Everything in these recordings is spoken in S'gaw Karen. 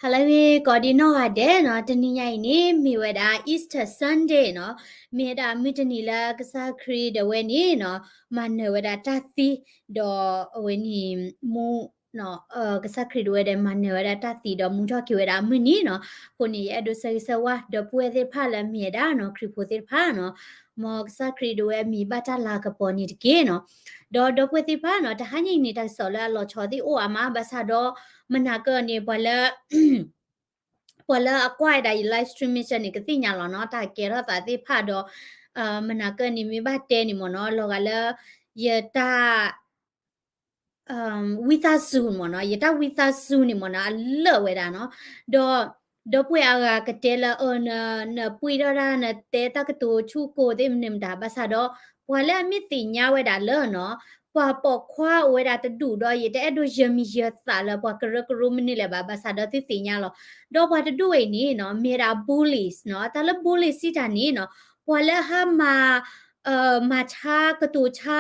ဟါလၢအဂ့ၤ ကိးဒံနီၢ်ဂၤဒဲးနီၤ, တနံၤညါအံၤန့ၣ် မ့ၢ်ဝဲဒၣ် Easter Sunday နီၤ, မ့ၢ်ဝဲဒၣ်မုၢ်တနံၤလၢကစၢ်ခရံာ်ဒၣ်ဝဲန့ၣ်နီၤ မၤနၢၤဝဲဒၣ်တၢ်သံ, ဒီးအဝဲန့ၣ်မူ ကစၢ်ခရံာ်ဒၣ်ဝဲဒီးမၤနၢၤဝဲဒၣ်တၢ်သံဒီးမူထီၣ်က့ၤဝဲဒၣ်အမုၢ်နံၤနီၤ. အဃိန့ၣ် ယအဲၣ်ဒိးဆၢဂ့ၤဆၢဝါ ဒီပုၢ်ဝဲၢ်သ့ၣ်တဖၣ်လၢအမ့ၢ်ဝဲဒၣ်နီၤ ခရံာ်ဖိသ့ၣ်တဖၣ်နီၤ, မ်ကစၢ်ခရံာ်ဒၣ်ဝဲအမံၤဘၣ်တၢ်လၤကပီၤန့ၣ်တက့ၢ်နီၤ. ဒီးဒီပုၢ်ဝဲၢ်သ့ၣ်တဖၣ်နီၤ တဟါညါအံၤန့ၣ် တၢ်ကစီၣ်လၢအလီၤဆီသ့ၣ်အိၣ်အါမး ဘၣ်ဆၣ်ဒီး မနၤကၢန့ၣ် ပှၤလၢ ပှၤလၢအကွၢ်ဝဲဒၣ်ယ live stream မ့ၢ်စ့ၢ်န့ၣ် ကသ့ၣ်ညါလီၤနီၤ တၢ်ကဲထီၣ်သးသ့ၣ်တဖၣ်ဒီး မနၤကၢန့ၣ် မ့ၢ်ဘၣ်တဲန့ၣ်မ့ၢ်နီၤ လီၤဂာ်လၢ ယတၢ် ဝံသးစူၤမ့ၢ်နီၤ ယတၢ်ဝံသးစူၤန့ၣ်မ့ၢ်နီၤ အလၢာ်ဝဲဒၣ်နီၤ. ဒီး ဒီပုၢ်ဝဲၢ်အဂၤကတဲလၢ အၢ န နပှ့ၤထီၣ်တၢ် နတဲတၢ်ကတိၤဆူၣ်ကိၢ်သ့ၣ်မနုၤမတၤ ဘၣ်ဆၣ်ဒီး ပှၤလၢအမ့ၢ်သ့ၣ်ညါဝဲဒၣ်လၢနီၤ ပှၤပိာ်ခွါအိၣ်ဝဲဒၣ်တဒူၣ်ဒီး ယတအဲၣ်ဒိးယၢၤမံၤယၢၤသးလၢပှၤကရၢကရိမနုၤလဲၣ်ဘၣ် ဘၣ်ဆၣ်ဒီးသုသ့ၣ်ညါလီၤ. ဒီးပှၤတဒူၣ်အံၤန့ၣ်နီၤ မ့ၢ်ဝဲဒၣ် bullies နီၤ တၢ်လၢ bullies စံးတၢ်န့ၣ်နီၤ ပှၤလၢဟါမၢ် မၤဆါကတိၤဆါ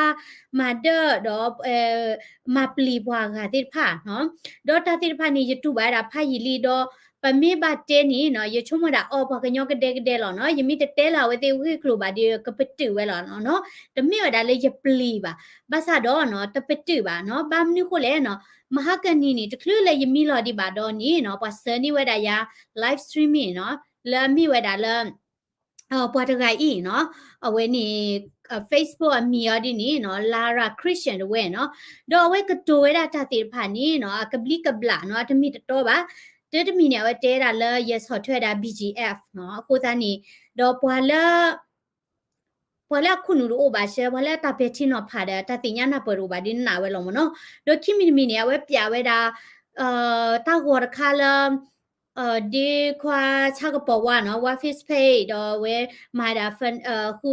မၤဒၢၣ်ဒီး မၤပျံၤပှၤဂၤသ့ၣ်တဖၣ်နီၤ. ဒီးတၢ်သ့ၣ်တဖၣ်န့ၣ် ယတူၢ်ဘၣ်ဝဲဒၣ်ဖးယံာ်လံဒီး ပမ့ၢ်ဘၣ်တဲန့ၣ်နီၤ ယဆိကမိၣ်ဒၣ်အီၤ ပှၤကညီကဒဲကဒဲလီၤနီၤ ယမ့ၢ်တတဲလၢအဝဲသ့ၣ်ဂ့ၢ်ကျိၤဘၣ်ဒီး ကပတုာ်ဝဲလီၤနီၤ. တမ့ၢ်ဝဲဒၣ်လၢယပျံၤဘၣ် ဘၣ်ဆၣ်ဒီးနီၤ တပတုာ်ဘၣ်နီၤ ဘၣ်မနုၤဃိလဲၣ်နီၤ မဟါကနံၤန့ၣ် တချုးလၢယမံလီၤဒံးဘၣ်ဒီးန့ၣ်နီၤ ပှၤဆှၢန့ၢ်ဝဲဒၣ်ယၤ live streaming နီၤ လၢအမ့ၢ်ဝဲဒၣ်လၢ ပှၤတဂၤအံၤနီၤ အဝဲန့ၣ် Facebook အမံၤအီၤဒ်န့ၣ်နီၤ Lara Christian တဝဲနီၤ. ဒီးအဝဲကတိၤဝဲဒၣ်တၢ်သ့ၣ်တဖၣ်န့ၣ်နီၤ အကဘျံးကဘျၣ်နီၤ အတမ့ၢ်တတီဘၣ်. တၢ်တမံၤန့ၣ် အဝဲတဲဒၣ်လၢယဆီၣ်ထွဲဒၣ် BGF နီၤ အဃိသတးန့ၣ် ဒီးပှၤလၢ ပှၤလၢအခိၣ်နူာ်တအိၣ်ဘၣ်ဆၢ ပှၤလၢအတၢ်ပဲာ်ထံနီၤဖးဒီး တၢ်သ့ၣ်ညါနၢ်ပၢၢ်တအိၣ်ဘၣ်ဒ်န့ၣ်ဝဲလီၤမ့ၢ်နီၤ. ဒီးခံမံၤတမံၤန့ၣ် အဝဲပျးဝဲဒၣ် တၢ်ဂီၤတခါလၢ ဒ့ခွါဆၣ်ကပီၤဝါနီၤ ဝါ Facebook ဒီးအဝဲမၤဒၣ် ဃု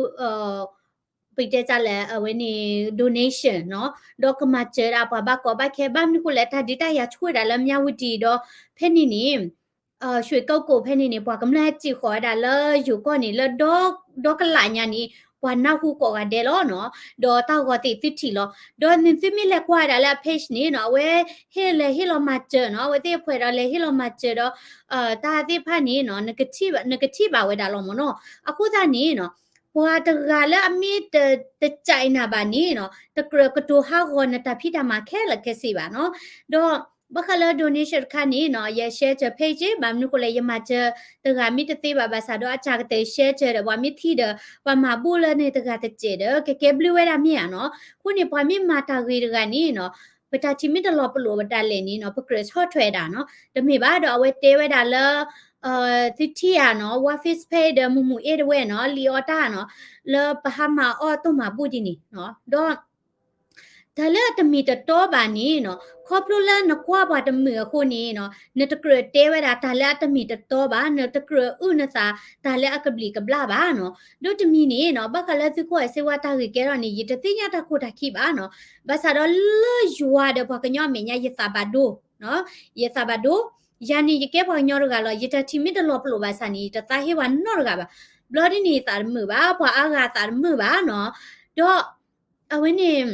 ပတဲတၢ်လဲၣ် အဝဲန့ၣ် donation နီၤ ဒီးကမၤစၢၤဒၣ်ပှၤဘၣ်ကီဘၣ်ခဲ ဘၣ်မနုၤဃိလဲၣ် တၢ်ဒုးတၢ်ယၤဆိၣ်ဝဲဒၣ်လၢ မြဝတီ ဒီးဖဲန့ၣ်န့ၣ် ရွှေကုက္ကို ဖဲန့ၣ်န့ၣ် ပှၤကမျၢၢ်ဟဲစံၣ်ဃီၤဝဲဒၣ်လၢယိၤကီၢ်န့ၣ် လၢ ဒီကလးညါန့ၣ် ပှၤနၢ်ဟူကိးဂၤဒဲးလီၤနီၤ. ဒီးတၢ်ဂီၤသ့ၣ်သုထံၣ်လီၤ. ဒီးနသုမ့ၢ်လဲၤကွၢ်ဝဲဒၣ်လၢအ page န့ၣ်နီၤ အဝဲဟ့ၣ်လဲၤဟ့ၣ်လီၤမၤစၢၤနီၤ အဝဲသ့ၣ်ဖှဲးဒီးလဲၤဟ့ၣ်လီၤမၤစၢၤဒီး တၢ်သ့ၣ်တဖၣ်န့ၣ်နီၤ နကထံၣ်ဘၣ်ဝဲဒၣ်လီၤမ့ၢ်နီၤ. အဃိသတးန့ၣ်နီၤ ပှၤတဂၤလၢအမ့ၢ်တ တကးနၤဘၣ်န့ၣ်နီၤ တကြၢးကတိၤဟးဂီၤနတၢ်ဖံးတၢ်မၤခဲလၢာ်ခဲဆ့ဘၣ်နီၤ. ဒီးဘၣ်ဃးလၢ donation တခါန့ၣ်နီၤ ယ share စၢၤ page ဘၣ်မနုၤဃိလဲၣ် ယမၤစၢၤတဂၤမ့ၢ်တသ့ဘၣ် ဘၣ်ဆၣ်ဒီးအစှၤကတၢၢ် share စၢၤဒီး ပှၤမ့ၢ်ထံၣ်ဒီး ပှၤမၤဘူၣ်လၢန့ၣ်တဂၤတစဲးဒီး ကကဲဘျုးဝဲဒၣ်မ့ၢ်ဧါနီၤ. အဃိန့ၣ် ပှၤမ့ၢ်မၤတၢ်ဂ့ၤတဂၤန့ၣ်နီၤ ပတၢ်ထံၣ်မ့ၢ်တလီၤပလိာ်ဒၣ်လဲာ်န့ၣ်နီၤ ပကြၢးဆီၣ်ထွဲဒၣ်နီၤ. တမ့ၢ်ဘၣ်ဒီးအဝဲတဲဝဲဒၣ်လၢ သုထံၣ်ဧါနီၤ ဝါ Facebook ဒီးမုၢ်မုၢ်အ့ၣ်တဝဲနီၤ လံအီတၢ်နီၤ လၢပဟါမၢ်အီၣ်တိၢ်မၤဘူၣ်ဒ်န့ၣ်နီၤ ဒီး တၢ်လၢအတမ့ၢ်တတီဘၣ်န့ၣ်နီၤ ခီဖျိလၢနကွၢ်ပှၤတမုာ်အဃိန့ၣ်နီၤ နတကြၢးတဲဝဲဒၣ်တၢ်လၢအတမ့ၢ်တတီဘၣ် နတကြၢးအုၣ်နသးတၢ်လၢအကဘျံးကဘျၣ်ဘၣ်နီၤ. ဒီးတမံၤန့ၣ်နီၤ ဘၣ်ဃးလၢသုကီၢ်အဲၣ်စ့ဝါတၢ်ဂ့ၢ်ကဲထီၣ်န့ၣ် ယတသ့ၣ်ညါတၢ်ခိၣ်တၢ်ခံဘၣ်နီၤ. ဘၣ်ဆၣ်ဒီးလၢယွၤဒီးပှၤကညီအမဲာ်ညါ ယသးဘၣ်ဒိ ယသးဘၣ်ဒိ ယၤန့ၣ် ယကဲပှၤကညီတဂၤလီၤ. ယတၢ်ထံၣ်မ့ၢ်တလီၤပလိာ်ဘၣ်ဆၣ်န့ၣ် ယတသးဟ့ပှၤနီတဂၤဘၣ်. ဘျီဒ်န့ၣ် ယသးတမုာ်ဘၣ် ပှၤအါဂၤအသးတမုာ်ဘၣ်နီၤ. ဒီး အဝဲန့ၣ်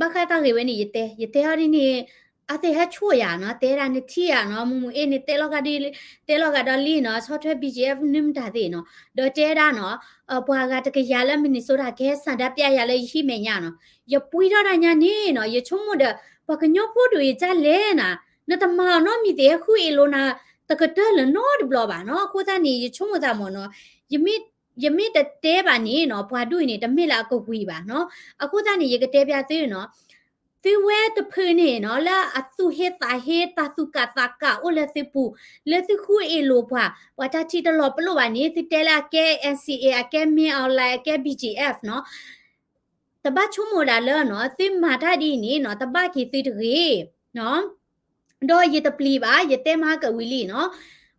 ဘၣ်ဃးတၢ်ဂ့ၢ်ဝဲန့ၣ် ယတဲ ယတဲအီၤဒ်န့ၣ် အသ့ၣ်ဟဲဆိၣ်ယၤနီၤ တဲဒၣ်နထံၣ်ယၤနီၤ မုၢ်မုၢ်အ့ၣ်န့ၣ် တဲလီၤဂာ်ဒီး တဲလီၤဂာ်ဒီးလံနီၤ ဆီၣ်ထွဲ BGF နုၢ်မတၤသ့ၣ်နီၤ ဒီးတဲဒၣ်နီၤ ပှၤဂၤတကယၤလၢ Minnesota ကဟဲဆန္ဒပြယၤလၢယဟံၣ်မဲာ်ညါနီၤ ယပှံထီၣ်တၢ်ညါန့ၣ်နီၤ ယဆိကမိၣ်ဒီး ပှၤကညီဖိဒိၣ်အံၤဒ်လဲၣ်နၤ နတမၤအီၤနီတမံၤသ့ၣ် ဟဲဃုအ့ၣ်လိာ်နၤ တကတၢၢ်လၢၤနီတဘျီဘၣ်နီၤ အဃိသတးန့ၣ် ယဆိကမိၣ်သးမ့ၢ်နီၤ ယမ့ၢ်တတဲဘၣ်န့ၣ်နီၤ ပှၤဒူၣ်အံၤန့ၣ် တမ့ၢ်လၢအကဝံၤဘၣ်နီၤ အဃိသတးန့ၣ် ယကတဲပျးသုနီၤ သုဝဲတဖုန့ၣ်နီၤ လၢအသူၣ်ဟ့သးဟ့ တၢ်သူၣ်ကၢ်သးကၢ်အိၣ်လၢသုပူၤ လၢသုဃုအ့ၣ်လိာ်ပှၤ ပှၤတၢ်ထံၣ်တလီၤပလိာ်ဘၣ်န့ၣ် သုတဲလၢအကဲ NCA အကဲ မင်းအောင်လှိုင် အကဲ BGF နီၤ တဘၣ်ဆိကမိၣ်ဒၣ်လၢနီၤ သုမၤတၢ်ဒ်အံၤန့ၣ်နီၤ တဘၣ်က့ၤသုတဂ့ၤ ဒီးယတပျံၤဘၣ် ယတဲမၤကဝံၤလံနီၤ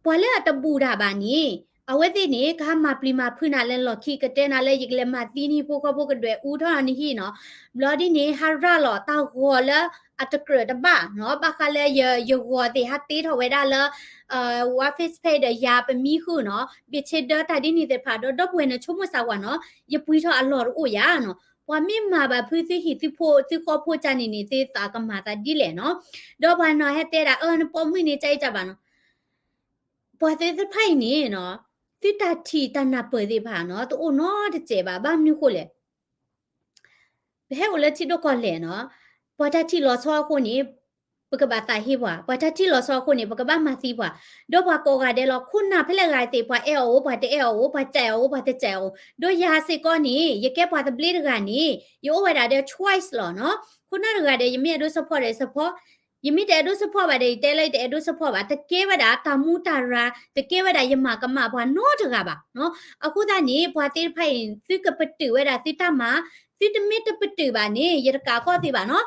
ပှၤလၢအတဘူၣ်တၢ်ဘၣ်န့ၣ် အဝဲသ့ၣ်န့ၣ် ကဟးမၤပျံၤမၤဖုးနၤလၢလီၢ်ခံ ကတဲနၤလၢယကလဲၤမၤသံန့ၢ်ဖိဃီဖိကဒွဲၣ်အူထီၣ်နဟံၣ်နီၤ ဘျီဒ်န့ၣ် ဟးရၤလီၤတၢ်ဂီၤလၢအတကြၢးတဘၣ်နီၤ ဘၣ်ဃးလၢယဂီၤသ့ၣ်ဟးတ့ထီၣ်ဝဲဒၣ်လၢ ဝါ Facebook ဒီးယၤပမံဃုာ်နီၤ ဘ့ၣ်ဆ့ဒၢတၢ်ဒ်န့ၣ်သ့ၣ်တဖၣ်ဒီး ဒီပုၢ်ဝဲၢ်နဆိကမိၣ်စၢ်ဝဲနီၤ ယပှံထီၣ်အလီၢ်တအိၣ်ယၤနီၤ ပှၤမ့ၢ်မၤဘၣ်ဖုသုဟံၣ်သုဖိသုဃီဖိကၢ်န့ၣ်န့ၣ် သုသးကမၤသးဒ်လဲၣ်နီၤ ဒီးပှၤနီၤဟဲတဲဒၣ် အၢ နပိာ်မုၣ်န့ၣ် ကၢ်အံၤကၢ်ဘၣ်နီၤ ပှၤသ့ၣ်တဖၣ်အံၤန့ၣ်နီၤ, သုတၢ်ထံၣ်တၢ်နၢ်ပၢၢ်သ့ၣ်တဖၣ်နီၤ တအိၣ်နီတစဲးဘၣ်. ဘၣ်မနုၤဃိလဲၣ်, ပဟဲအိၣ်လၢထံဒိၣ်ကီၢ်လဲၢ်နီၤ, ပှၤတၢ်ထံၣ်လီၤဆီအဃိန့ၣ် ပကဘၣ်သးဟ့ပှၤ, ပှၤတၢ်ထံၣ်လီၤဆီအဃိန့ၣ် ပကဘၣ်မၤသံပှၤ, ဒီးပှၤကိးဂၤဒဲးလီၤ. ခိၣ်နၢ်ဖဲလဲၣ်ဂၤသ့ၣ် ပှၤအဲၣ်အီၤအိၣ် ပှၤတအဲၣ်အီၤအိၣ် ပှၤစဲးအီၤအိၣ် ပှၤတစဲးအီၤအိၣ်, ဒီးယၤစ့ၢ်ကီးန့ၣ် ယကဲပှၤသဘျ့တဂၤန့ၣ် ယအိၣ်ဝဲဒၣ်ဒီး choice လီၤနီၤ. ခိၣ်နၢ်တဂၤဒီး ယမ့ၢ်အဲၣ်ဒိး support ဒီး support, ယမ့ၢ်တအဲၣ်ဒိး support ဘၣ်ဒီး ယတဲလၢယတအဲၣ်ဒိး support ဘၣ်, တကဲဝဲဒၣ် တၢ်မူတၢ်ရၤ, တကဲဝဲဒၣ် ယမၤကမၣ်ပှၤနီတဂၤဘၣ်နီၤ. အဃိသတးန့ၣ် ပှၤသ့ၣ်တဖၣ်အံၤ သုကပတုာ်ဝဲဒၣ်သုတၢ်မၤ, သုတမ့ၢ်တပတုာ်ဘၣ်န့ၣ် ယတကးကီၢ်သုဘၣ်နီၤ.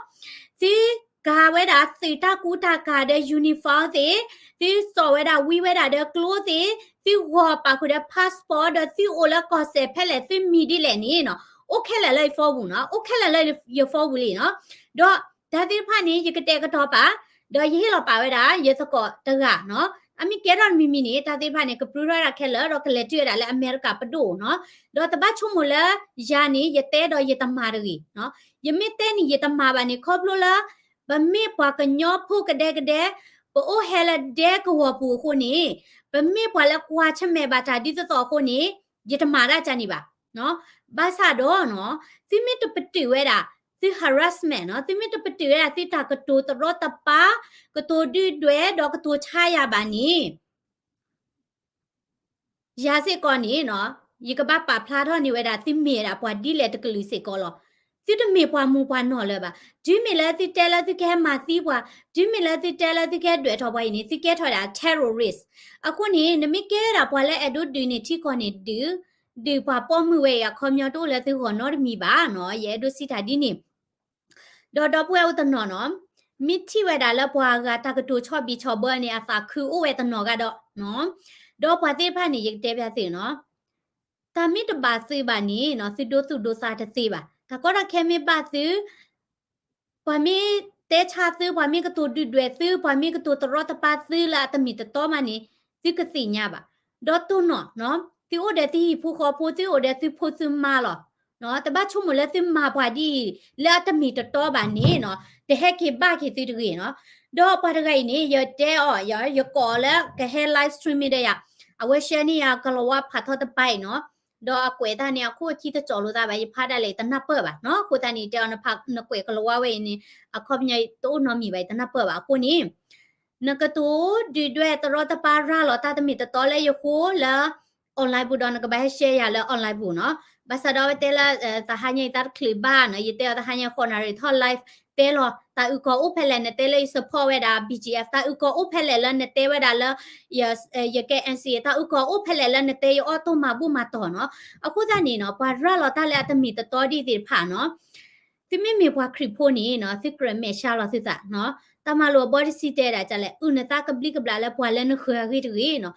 သုကၤဝဲဒၣ်သုးတၢ်ကူတၢ်ကၤဒီး uniform သ့ၣ်, သုစိာ်ဝဲဒၣ်ဝံဝဲဒၣ်ဒီးကျိသ့ၣ်, သုဂီၤပာ်ဃုာ်ဒီး passport ဒီးသုအိၣ်လၢကီၢ်စဲၣ်ဖဲလဲၣ်သုမံၤဒ်လဲၣ်န့ၣ်နီၤ, အိၣ်ခဲလၢာ်လၢယ phone ပူၤနီၤ, အိၣ်ခဲလၢာ်လၢယ phone ပူၤလံနီၤ. ဒီးတၢ်သ့ၣ်တဖၣ်န့ၣ် ယကတဲာ်ကတီၤပာ်, ဒီးယဟ့ၣ်လီၤပာ်ဝဲဒၣ် ယသကိးတဂၤနီၤ, အမ့ၢ်ကဲထီၣ်တမံၤမံၤန့ၣ် တၢ်သ့ၣ်တဖၣ်န့ၣ် ကပြုၢ်ထီၣ်ဝဲဒၣ်ခဲလၢာ် ဒီးကလဲၤတုၤဝဲဒၣ်လၢအမဲရကၤပဒိၣ်နီၤ. ဒီးတဘၣ်ဆိကမိၣ်လၢ ယၤန့ၣ် ယတဲဒီးယတမၤတဂ့ၤနီၤ. ယမ့ၢ်တဲန့ၣ် ယတမၤဘၣ်န့ၣ် ခီဖျိလၢ ပမ့ၢ်ပှၤကညီဖိကဒဲကဒဲ, ပအိၣ်ဟဲလၢဒဲကဝီၤပူၤအဃိန့ၣ်, ပမ့ၢ်ပှၤလၢကွၢ်ဆၢၣ်မဲာ်ဘၣ်တၢ်ဒ်သိးသိးအဃိန့ၣ်, ယတမၤတၢ်ကန့ၣ်ဘၣ်. ဘၣ်ဆၣ်ဒီးနီၤ, သုမ့ၢ်တပတုာ်ဝဲဒၣ် သု harassment နီၤ, သုမ့ၢ်တပတုာ်ဝဲဒၣ်သုတၢ်ကတိၤတရီတပါ, ကတိၤဒုၣ်ဒွဲၣ် ဒီးကတိၤဆါယၤဘၣ်န့ၣ် ယၤစ့ၢ်ကီးန့ၣ်နီၤ, ယကဘၣ်ပာ်ဖျါထီၣ်န့ၢ်ဝဲဒၣ် သုမ့ၢ်ဝဲဒၣ်ပှၤဒ်လဲၣ်တကလုာ်စ့ၢ်ကီးလီၤ. သုတမ့ၢ်ပှၤမူပှၤနီၢ်လၢၤဘၣ်. တုၤမ့ၢ်လၢသုတဲလၢသုကဟဲမၤသံပှၤ, တုၤမ့ၢ်လၢသုတဲလၢသုကဟဲဒွဲၣ်ထီၣ်ပှၤအံၤန့ၣ် သုကဲထီၣ်ဝဲဒၣ် terrorist. အဃိန့ၣ် နမ့ၢ်ကဲဝဲဒၣ်ပှၤလၢအဲၣ်ဒိးဒုးန့ၢ်ထံကီၢ်န့ၣ်ဒုး, ဒုးပှၤပိာ်မုၣ်ဝဲအံၤအခီပညီတအိၣ်လၢသုဂီၢ်နီတမံၤဘၣ်နီၤ, ယအဲၣ်ဒိးစံးတၢ်ဒ်န့ၣ် ဒီးဒီပုၢ်ဝဲၢ်အိၣ်တနီၤနီၤ, မ့ၢ်ထံၣ်ဝဲဒၣ်လၢပှၤဂၤတၢ်ကတိၤဆီၣ်ဘံၣ်ဆီၣ်ဘၢန့ၣ် အသးခုအိၣ်ဝဲတနီၤဂၤဒီး, ဒီးပှၤသ့ၣ်တဖၣ်န့ၣ် ယကတဲဘၣ်သုနီၤ, တၢ်မ့ၢ်တဘၣ်သုဘၣ်န့ၣ်နီၤ, သုဒိသူၣ်ဒိသးတသ့ဘၣ်. တၢ်ကီတၢ်ခဲမ့ၢ်ဘၣ်သု, ပှၤမ့ၢ်တဲဆါသု, ပှၤမ့ၢ်ကတိၤဒုၣ်ဒွဲၣ်သု, ပှၤမ့ၢ်ကတိၤတရီတပါသုလၢအတမ့ၢ်တတီမးန့ၣ်, သုကသ့ၣ်ညါဘၣ်. ဒီးတိၢ်နီၣ်နီၤ, သုအိၣ်ဒီးသုဟံၣ်ဖိဃီဖိ, သုအိၣ်ဒီးသုဖိသုမါလီၤ. တဘၣ်ဆိကမိၣ်လၢသုမၤပှၤဒ်အံၤ လၢအတမ့ၢ်တတီဘၣ်န့ၣ်နီၤ, တဟဲက့ၤဘၣ်က့ၤသုတဂ့ၤနီၤ. ဒီးပှၤတဂၤအံၤန့ၣ် ယတဲအီၤ, ယကိးအီၤလၢကဟဲ live stream မ့ၢ်ဒီးယၤ, အဝဲ share န့ၢ်ယၤကလီၤဝါဖးထီတပၤအံၤနီၤ. ဒီးအကွဲးတၢ်န့ၣ် အခိၣ်အခံတကၠီလိာ်သးဘၣ်, ယဖးဒၣ်လဲာ်တနၢ်ပၢၢ်ဘၣ်နီၤ. အဃိသတးန့ၣ် တဲအီၤ နကွဲးကလီၤဝါဝဲအံၤန့ၣ် အခီပညီတအိၣ်နီတမံၤဘၣ်, ယတနၢ်ပၢၢ်ဘၣ်. အဃိန့ၣ် နကတိၤဒုၣ်ဒွဲၣ်တရီတပါ ရၤလီၤတၢ်တမ့ၢ်တတီလၢယဃိလၢ online ပူၤဒီး နကဘၣ်ဟဲ share ယၤလၢ online ပူၤနီၤ. ဘၣ်ဆၣ်ဒီးအဝဲတဲလၢ တဟါညါအံၤသးတချုးဘၣ်နီၤ, ယတဲအီၤတဟါညါဃိးနၣ်ရံၣ်ထီၣ် live တဲလီၤ တၢ်အုၣ်ကီၤအိၣ်ဖဲလဲၣ် နတဲလၢယ support ဝဲဒၣ် BGF, တၢ်အုၣ်ကီၤအိၣ်ဖဲလဲၣ်လၢနတဲဝဲဒၣ်လၢ ယကဲ NCA, တၢ်အုၣ်ကီၤအိၣ်ဖဲလဲၣ်လၢနတဲယအီၣ်တိၢ်မၤဘူၣ်မၤတီၤနီၤ. အဃိသတးန့ၣ်နီၤ, ပှၤရၤလီၤတၢ်လၢအတမ့ၢ်တတီဒ်သ့ၣ်တဖၣ်နီၤ. သုမ့မ့ၢ်ပှၤခရံာ်ဖိန့ၣ်နီၤ, သုကြၢးမဲာ်ဆှးလီၤသုသးနီၤ. တၢ်မၤလိာ်အဘီတဆံတဲဒၣ်လဲၣ်, အုၣ်နသးကဘျံးကဘျၣ်လၢပှၤလၢနဃၢၤအဂ့ၢ်တဂ့ၤနီၤ.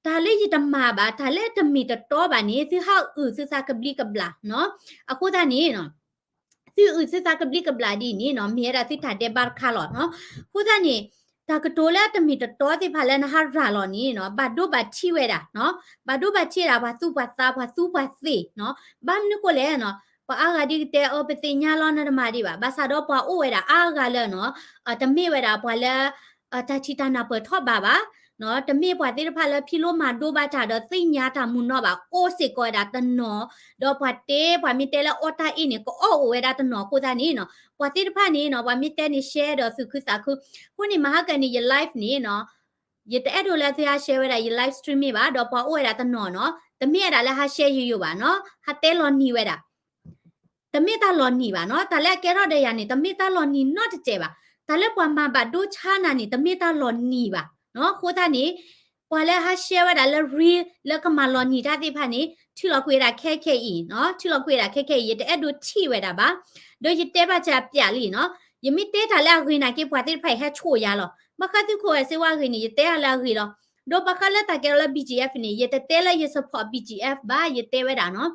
တၢ်လၢယတမၤဘၣ်, တၢ်လၢတမ့ၢ်တတီဘၣ်န့ၣ် သုဟးအုၣ်သုသးကဘျံးကဘျၣ်နီၤ. အဃိသတးန့ၣ်နီၤ, သုအုၣ်သုသးကဘျံးကဘျၣ်ဒ်န့ၣ်နီၤ, မ့ၢ်ဝဲဒၣ်သုတၢ်ဒဲးဘးတခါလီၤနီၤ. အဃိသတးန့ၣ် တၢ်ကတိၤလၢအတမ့ၢ်တတီသ့ၣ်တဖၣ်လၢနဟးရၤလီၤန့ၣ်နီၤ, ဘၣ်ဒိဘၣ်ထံးဝဲဒၣ်နီၤ, ဘၣ်ဒိဘၣ်ထံးဝဲဒၣ်ပှၤသူပှၤသး ပှၤသူပှၤသ့ၣ်နီၤ. ဘၣ်မနုၤဃိလဲၣ်နီၤ, ပှၤအါဂၤဒ်ကတဲအီၤ ပသ့ၣ်ညါလီၤ နတမၤဒံးဘၣ်. ဘၣ်ဆၣ်ဒီးပှၤအိၣ်ဝဲဒၣ်အါဂၤလၢနီၤ, တမ့ၢ်ဝဲဒၣ်ပှၤလၢ တၢ်ထံၣ်တၢ်နၢ်ပၢၢ်ထီၣ်ဘးဘၣ် တမ့ၢ်ပှၤသ့ၣ်တဖၣ်လၢဖံးလိမၤဒိဘၣ်တၢ်ဒီးသ့ၣ်ညါတၢ်မုာ်နီၢ်ဘၣ်, အိၣ်စ့ၢ်ကီးဝဲဒၣ်တနီၤ, ဒီးပှၤတဲ ပှၤမ့ၢ်တဲလၢအီၣ်တၢ်အ့ၣ်န့ၣ် ကအီၣ်အိၣ်ဝဲဒၣ်တနီၤအဃိသတးန့ၣ်နီၤ, ပှၤသ့ၣ်တဖၣ်န့ၣ်နီၤ, ပှၤမ့ၢ်တဲန့ၣ် share ဒီးသူၣ်ခုသးခု, အဃိန့ၣ် မဟါကၢန့ၣ် ယ live န့ၣ်နီၤ, ယတအဲၣ်ဒိးလၢသုဟး share ဝဲဒၣ်ယ live stream မ့ၢ်ဘၣ်, ဒီးပှၤအိၣ်ဝဲဒၣ်တနီၤနီၤ, တမ့ၢ်ဝဲဒၣ်လၢဟး share ယိယိဘၣ်နီၤ, ဟးတဲလီၤနံၤဝဲဒၣ် တမ့ၢ်တၢ်လီၤနံၤဘၣ်နီၤ, တၢ်လၢအကဲထီၣ်ဒီးယၤန့ၣ် တမ့ၢ်တၢ်လီၤနံၤနီတစဲးဘၣ်, တၢ်လၢပှၤမၤဘၣ်ဒိဆါနၤန့ၣ် တမ့ၢ်တၢ်လီၤနံၤဘၣ်နီၤ, အဃိသတးန့ၣ် ပှၤလၢဟး share ဝဲဒၣ်လၢ reel လၢကမၤလီၤနံၤတၢ်သ့ၣ်တဖၣ်န့ၣ် ထံၣ်လီၤကွံာ်ဝဲဒၣ်ခဲခဲအံၤနီၤ, ထံၣ်လီၤကွံာ်ဝဲဒၣ်ခဲခဲအံၤ ယတအဲၣ်ဒိးထံၣ်ဝဲဒၣ်ဘၣ်, ဒီးယတဲဘၣ်စၢ်ပျးလံနီၤ, ယမ့ၢ်တဲတၢ်လၢအဂ့ၤနာ်က့ ပှၤသ့ၣ်တဖၣ်အံၤဟဲဆိၣ်ယၤလီၤ, ဘၣ်ဃးသုးခိၣ်အဲၣ်စ့ဝါအဂ့ၢ်န့ၣ် ယတဲအီၤလၢအဂ့ၤလီၤ, ဒီးဘၣ်ဃးလၢတၢ်ကဲထီၣ်လၢ BGF န့ၣ် ယတတဲလၢယ support BGF ဘၣ်, ယတဲဝဲဒၣ်နီၤ,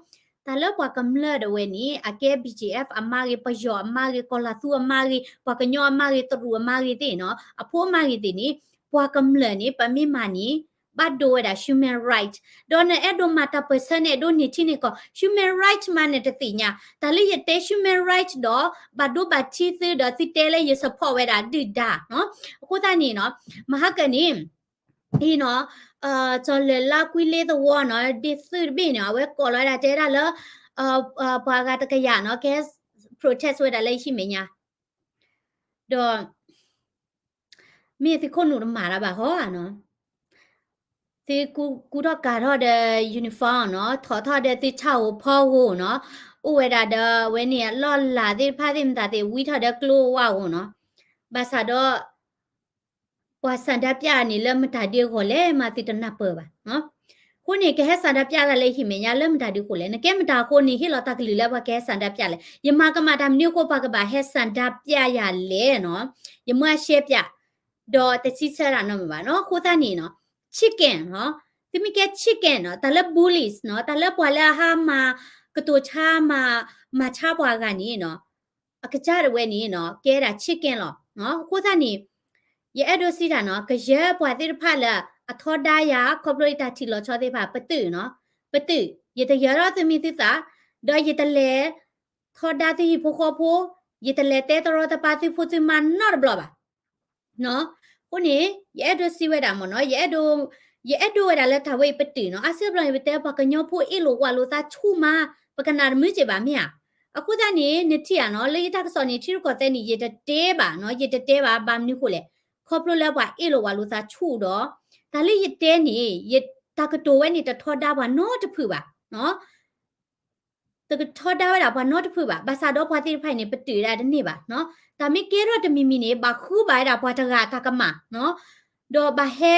တၢ်လၢပှၤကမျၢၢ်ဒၣ်ဝဲန့ၣ် အကဲ BGF အမါဂ့ၤ, ပယီၤအမါဂ့ၤ, ကီၤလၤသူအမါဂ့ၤ, ပှၤကညီအမါဂ့ၤ, တရူးအမါဂ့ၤသ့ၣ်နီၤ, အဖိအမါဂ့ၤသ့ၣ်န့ၣ်, ပှၤကမျၢၢ်န့ၣ် ပမ့ၢ်မၤန့ၣ် ဘၣ်ဒိဝဲဒၣ် human right, ဒီးနအဲၣ်ဒိးမၤတၢ်ပၢၢ်ဆၢန့ၣ် အဲၣ်ဒိးန့ၢ်ထံန့ၢ်ကီၢ် human right မးနတသ့ၣ်ညါ, တၢ်လၢယတဲ human right ဒီး ဘၣ်ဒိဘၣ်ထံးသုဒီးသုတဲလၢယ support ဝဲဒၣ်ဒုၣ်ဒါနီၤ, အဃိသတးန့ၣ်နီၤ, မဟါကၢန့ၣ် အံၤနီၤ, ကၠီၤလၢၢ်လါကွံလ့သဝီနီၤ ဒ့သုးတဘ့ၣ်န့ၣ် အဝဲကိးလီၤဝဲဒၣ်တဲဒၣ်လၢ ပှၤဂၤတကယၤနီၤ ကဟဲ protest ဝဲဒၣ်လၢဟံၣ်မဲာ်ညါ ဒီး မ့ၢ်သုခိၣ်နူာ်တမၤတၢ်ဘၣ်ဟီဧါနီၤ, သုကူထီၣ်ကၤထီၣ်ဒီး uniform နီၤ, ထီၣ်ထီၣ်ဒီးသုဆၣ်ဧိၤဖီဧိၤနီၤ, အိၣ်ဝဲဒၣ်ဒီးအဝဲန့ၣ်အလီၢ်လၤသ့ၣ်တဖၣ်သ့ၣ်မတၤသ့ၣ် ဝံထီၣ်ဒီးကျိဝါဧိၤနီၤ, ဘၣ်ဆၣ်ဒီး ပှၤဆန္ဒပြန့ၣ်လၢမတၤဒ်အဂီၢ်လဲၣ်မးသုတနၢ်ပၢၢ်ဘၣ်နီၤ. အဃိန့ၣ် ကဟဲဆန္ဒပြတၢ်လၢဟံၣ်မဲာ်ညါလၢမတၤဒ်အဃိလဲၣ်, နကဲမတၤအဃိန့ၣ် ဟ့ၣ်လီၤတၢ်ကလုၢ်လၢပှၤကဟဲဆန္ဒပြလဲၣ်. ယမၤကမၣ်တၢ်မနုၤအဃိ ပှၤကဘၣ်ဟဲဆန္ဒပြယၤလဲၣ်နီၤ, ယမ့ၢ်အရှဲပြး ဒီးတဆံဆၢတၢ်နီတမံၤဘၣ်နီၤ. အဃိသတးန့ၣ်နီၤ chicken နီၤ, သုမ့ၢ်ကဲ chicken နီၤ, တၢ်လၢ bullies နီၤ, တၢ်လၢပှၤလၢအဟးမၤကတိၤဆါ မၤဆါပှၤဂၤန့ၣ်နီၤ အကစၢ်တဝဲန့ၣ်နီၤ ကဲဒၣ် chicken လီၤ. အဃိသတးန့ၣ် ယအဲၣ်ဒိးစံးတၢ်နီၤ ကယဲၢ်ပှၤသ့ၣ်တဖၣ်လၢအထီဒါယၤ ခီဖျိလၢတၢ်ထံၣ်လီၤဆီသ့ၣ်တဖၣ် ပတုာ်နီၤ, ပတုာ်, ယတယၢၤထီၣ်သုမံၤသုသး, ဒီးယတလဲၤထီဒါသုဟံၣ်ဖိဃီဖိ, ယတလဲၤတဲတရီတပါသုဖိသုမါနီတဘျီဘၣ်. အဃိန့ၣ် ယအဲၣ်ဒိးစံးဝဲဒၣ်မ့ၢ်နီၤ, ယအဲၣ်ဒိးဝဲဒၣ်လၢတၢ်ဝဲအံၤပတုာ်နီၤ, အါစုအါဘျီန့ၣ် ပတဲပှၤကညီဖိအ့ၣ်လိာ်ကွၢ်လိာ်သးဆူၣ်မး, ပကနၣ်တမုာ်က့ၤဘၣ်မ့ၢ်ဧါ. အဃိသတးန့ၣ် နထံၣ်ဧါနီၤ လၢယတၢ်ကစီၣ်န့ၣ် ထံရူၢ်ကီၢ်သဲးန့ၣ် ယတတဲဘၣ်နီၤ, ယတတဲဘၣ် ဘၣ်မနုၤဃိလဲၣ်, ခီဖျိလၢပှၤအ့ၣ်လိာ်ကွၢ်လိာ်သးဆူၣ်ဒီး တၢ်လၢယတဲန့ၣ် တၢ်ကတိၤဝဲန့ၣ် တထီဒါပှၤနီတဖုဘၣ် တကထီဒါဝဲဒၣ်ပှၤနီတဖုဘၣ်. ဘၣ်ဆၣ်ဒီးပှၤသ့ၣ်တဖၣ်အံၤန့ၣ် ပတုာ်ဒၣ်တန့ၢ်ဘၣ်. တၢ်မ့ၢ်ကဲထီၣ်တမံၤမံၤန့ၣ် ဘၣ်ဃုဘၣ်ဝဲဒၣ်ပှၤတဂၤအတၢ်ကမၣ်, ဒီးဘၣ်ဟဲ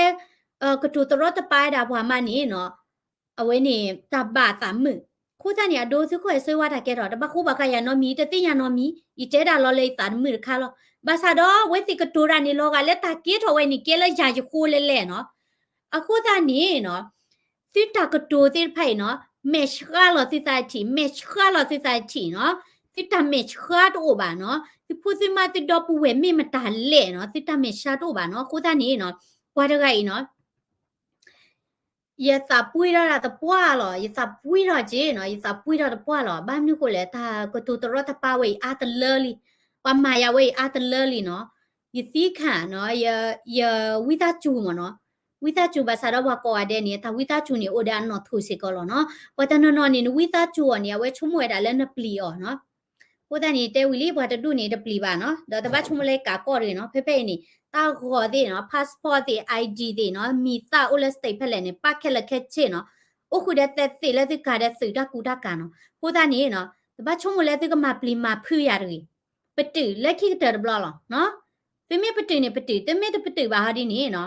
ကတိၤတရီတပါဝဲဒၣ်ပှၤမးန့ၣ် အဝဲန့ၣ်တၢ်ဘၣ်အသးမုာ်. အဃိသတးန့ၣ် အဒိ သုးခိၣ်အဲၣ်စ့ဝါတၢ်ကဲထီၣ် တဘၣ်ဃိဘၣ်ဃးယၤနီတမံၤ, တသ့ၣ်ညါနီတမံၤ, ယတဲဒၣ်လီၤလၢယသးတမုာ်တခါလီၤ. ဘၣ်ဆၣ်ဒီးအဝဲသ့ၣ်ကတိၤတၢ်န့ၣ် လီၤဂာ်လၢတၢ်ကဲထီၣ်ဝဲန့ၣ်ကဲလၢယၤယဃိလဲၣ်လဲၣ်နီၤ. အဃိသတးန့ၣ်နီၤ သုတၢ်ကတိၤသ့ၣ်တဖၣ်အံၤနီၤ မဲာ်ဆှးလီၤသုသးထံၣ်, မဲာ်ဆှးလီၤသုသးထံၣ်နီၤ, သုတၢ်မဲာ်ဆှးတအိၣ်ဘၣ်နီၤ, သုဖိသုမါသုဒီပုၢ်ဝဲၢ်မ့ၢ်မတၤလဲၣ်နီၤ သုတၢ်မဲာ်ဆှးတအိၣ်ဘၣ်နီၤ. အဃိသတးန့ၣ်နီၤ ပှၤတဂၤအံၤနီၤ ယသးပှ့ၤထီၣ်တၢ်သပှၢ်လီၤ, ယသးပှ့ၤထီၣ်က့နီၤ, ယသးပှ့ၤထီၣ်တပှၢ်လီၤ. ဘၣ်မနုၤဃိလဲၣ်, တၢ်ကတိၤတရီတပါဝဲအံၤအါတလၢလံ, ပှၤမၤယၤဝဲအံၤအါတလၢလံနီၤ. ယသံခၣ်နီၤ, ယဝံသးစူၤမ့ၢ်နီၤ, ဝံသးစူၤဘၣ်ဆၣ်ဒီးပှၤကိးဂၤဒဲးန့ၣ် တၢ်ဝံသးစူၤန့ၣ် အိၣ်ဒီးအနီၣ်ထိးစ့ၢ်ကီးလီၤနီၤ. ပှၤတနီၤနီၤန့ၣ် နဝံသးစူၤအီၤန့ၣ် အဝဲဆိကမိၣ်ဝဲဒၣ်လၢနပျံၤအီၤနီၤ. အဃိသတးန့ၣ် တဲဝံၤလံ ပှၤတဒူၣ်န့ၣ် တပျံၤဘၣ်နီၤ, ဒီးတဘၣ်ဆိကမိၣ်လၢကးကီၢ်တဂ့ၤနီၤ. ဖဲဖဲအံၤန့ၣ် တၢ်ဂီၤသ့ၣ်နီၤ, passport သ့ၣ်, I D သ့ၣ်နီၤ, မံၤသၣ်အိၣ်လၢ state ဖဲလဲၣ်န့ၣ် ပာ်ခဲလၢာ်ခဲဆ့နီၤ, အိၣ်ဃုာ်ဒီးသဲးသ့ၣ်လၢသုကၤဒီးသုးတၢ်ကူတၢ်ကၤနီၤ. အဃိသတးန့ၣ်နီၤ တဘၣ်ဆိကမိၣ်လၢသုကမၤပျံၤမၤဖုးယၤတဂ့ၤ, ပတုာ်လၢခံကတၢၢ်တဘျီလီၤနီၤ. သုမ့ၢ်ပတုာ်န့ၣ်ပတုာ်, သုမ့ၢ်တပတုာ်ဘၣ်ဟီဒ်န့ၣ်နီၤ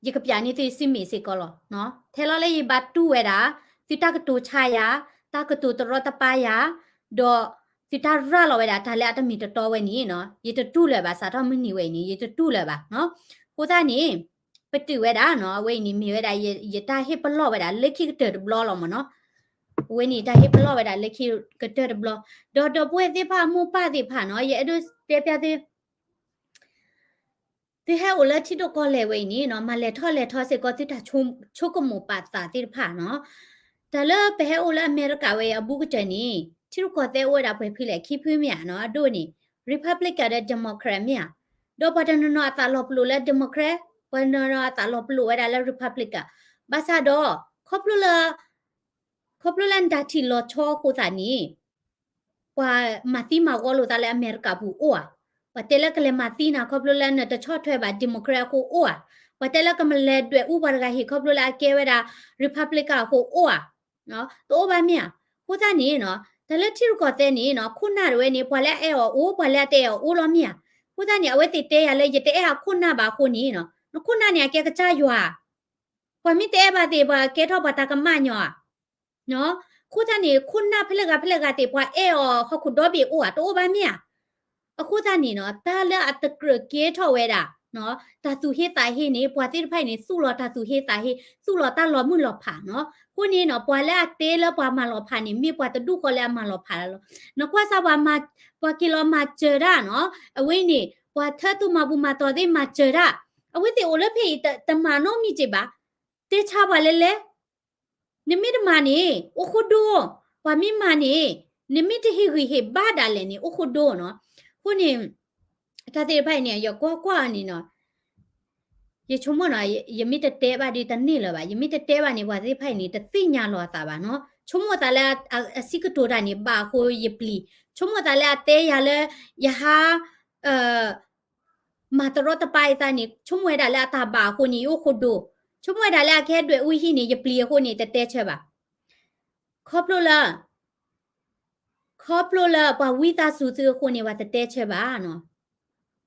ယကပျးန့ၢ်သုစုမ့ၣ်စ့ၢ်ကီးလီၤ. ထဲလီၤလၢယဘၣ်တူၢ်ဝဲဒၣ် သုတၢ်ကတိၤဆါယၤ, တၢ်ကတိၤတရီတပါယၤ, ဒီးသုတၢ်ရၤလီၤဝဲဒၣ်တၢ်လၢအတမ့ၢ်တတီဝဲန့ၣ်နီၤ, ယတတူၢ်လၢၤဘၣ်, စးထီၣ်မုၢ်နံၤဝဲအံၤန့ၣ် ယတတူၢ်လၢၤဘၣ်နီၤ. အဃိသတးန့ၣ် ပတုာ်ဝဲဒၣ်နီၤ, အဝဲအံၤန့ၣ်မ့ၢ်ဝဲဒၣ် ယတၢ်ဟ့ၣ်ပလီၢ်ဝဲဒၣ်လၢခံကတၢၢ်တဘျီလီၤမ့ၢ်နီၤ. အဝဲန့ၣ်တၢ်ဟ့ၣ်ပလီၢ်ဝဲဒၣ်လၢခံကတၢၢ်တဘျီ, ဒီးဒီပုၢ်ဝဲၢ်သ့ၣ်တဖၣ် အမိၢ်ပၢ်သ့ၣ်တဖၣ်နီၤ, ယအဲၣ်ဒိးတဲပျးသု သုဟဲအိၣ်လၢထံဒိၣ်ကီၢ်လဲၢ်ဝဲအံၤန့ၣ်နီၤ, မၤလဲၤထီၣ်လဲၤထီစ့ၢ်ကီးသုတၢ်ဆိကမိၣ်ပာ်သးသ့ၣ်တဖၣ်နီၤ. တၢ်လၢပဟဲအိၣ်လၢအမဲရကၤဝဲအံၤအဘူးကတၢၢ်န့ၣ် ထံရူၢ်ကီၢ်သဲးအိၣ်ဝဲဒၣ်ပှဲၤဖုလဲၣ်, ခံဖုမ့ၢ်ဧါနီၤ, အဒိၣ်န့ၣ် Republican ဒီး Democrat မ့ၢ်ဧါ. ဒီးပှၤတနီၤနီၤအသးလီၤပလိာ်လၢ Democrat, ပှၤတနီၤနီၤအသးလီၤပလိာ်ဝဲဒၣ်လၢ Republican. ဘၣ်ဆၣ်ဒီး ခီဖျိလၢ ခီဖျိလၢနတၢ်ထံၣ်လီၤဆီအဃိသတးန့ၣ် ပှၤမၤသံမၤဝီလိာ်သးလၢအမဲရကၤပူၤအိၣ်ဧါ. ပှၤတဲလၢကလဲၤမၤသံနၤ ခီဖျိလၢနတဆီၣ်ထွဲဘၣ် Democrat အဃိအိၣ်ဧါ. ပှၤတဲလၢကမၤလဲၤဒွဲၣ်အူပှၤတဂၤဟံၣ် ခီဖျိလၢအကဲဝဲဒၣ် Republican အဃိအိၣ်ဧါ. တအိၣ်ဘၣ်မ့ၢ်ဧါ. အဃိသတးန့ၣ်နီၤ တၢ်လၢထံရူၢ်ကီၢ်သဲးန့ၣ်နီၤ ခိၣ်နၢ်တဝဲန့ၣ် ပှၤလၢအအဲၣ်အီၤအိၣ် ပှၤလၢအတအဲၣ်အီၤအိၣ်လီၤမ့ၢ်ဧါ. အဃိသတးန့ၣ် အဝဲသ့ၣ်တဲယၤလၢယတအဲၣ်အခိၣ်နၢ်ဘၣ်အဃိန့ၣ်နီၤ နခိၣ်နၢ်န့ၣ် အကဲကစၢ်ယွၤ ပှၤမ့ၢ်တအဲၣ်ဘၣ်သ့ၣ် ပှၤကဲထီၣ်ပှၤတၢ်ကမၣ်ညီဧါ. အဃိသတးန့ၣ် ခိၣ်နၢ်ဖဲလဲၣ်ဂၤဖဲလဲၣ်ဂၤသ့ၣ် ပှၤအဲၣ်အီၤဟီၣ်ခိၣ်ဒီဘ့ၣ်အိၣ်ဧါ, တအိၣ်ဘၣ်မ့ၢ်ဧါ. အဃိသတးန့ၣ်နီၤ တၢ်လၢအတကြၢးကဲထီၣ်ဝဲဒၣ် တၢ်သူၣ်ဟ့သးဟ့န့ၣ် ပှၤသ့ၣ်တဖၣ်အံၤန့ၣ် သူၣ်လီၤတၢ်သူၣ်ဟ့သးဟ့ သူၣ်လီၤတၢ်လီၤမုၢ်လီၤဖးနီၤ. အဃိန့ၣ်နီၤ ပှၤလၢအတဲလၢပှၤမၤလီၤဖးန့ၣ် မ့ၢ်ပှၤတဒူၣ်ဃီလၢအမၤလီၤဖးလီၤ. နကွၢ်စၢ်ပှၤမၤ ပှၤက့ၤလီၤမၤစၢၤတၢ်နီၤ, အဝဲန့ၣ် ပှၤထၢသူၣ်မၤဘူၣ်မၤတီၤသ့ၣ်မၤစၢၤတၢ်, အဝဲသ့ၣ်အိၣ်လၢဖဲအံၤ တမၤနီတမံၤက့ၤဘၣ်. တဲဆါပှၤလဲၣ်လဲၣ် နမ့ၢ်တမၤန့ၣ် အိၣ်ခိၣ်ဒိၣ်, ပှၤမ့ၢ်မၤန့ၣ် နမ့ၢ်တဟ့ၣ်ဂံၢ်ဟ့ၣ်ဘါဒၣ်လဲာ်န့ၣ် အိၣ်ခိၣ်ဒိၣ်နီၤ. အဃိန့ၣ် တၢ်သ့ၣ်တဖၣ်အံၤန့ၣ် ယကွၢ်ကွၢ်အီၤန့ၣ်နီၤ ယဆိကမိၣ်နီၤ, ယမ့ၢ်တတဲဘၣ်ဒီးတန့ၢ်လၢၤဘၣ်. ယမ့ၢ်တတဲဘၣ်န့ၣ် ပှၤသ့ၣ်တဖၣ်အံၤန့ၣ် တသ့ၣ်ညါလီၤအသးဘၣ်နီၤ. ဆိကမိၣ်သးလၢအစံးကတိၤတၢ်န့ၣ် ဘၣ်အဃိယပျံၤ, ဆိကမိၣ်သးလၢအတဲယၤလၢ ယဟါ မၤတရီတပါယသးန့ၣ် ဆိကမိၣ်ဝဲဒၣ်လၢအတၢ်ဘၣ်အဃိန့ၣ် ယအိၣ်ခိၣ်ဒိၣ်, ဆိကမိၣ်ဝဲဒၣ်လၢအကဟဲဒွဲၣ်အူဟံၣ်န့ၣ် ယပျံၤအဃိန့ၣ် တတဲဆၢဘၣ်. ခီဖျိလၢ ခီဖျိလၢပှၤဝံသးစူၤသုအဃိန့ၣ် ပှၤတတဲဆၢဘၣ်နီၤ.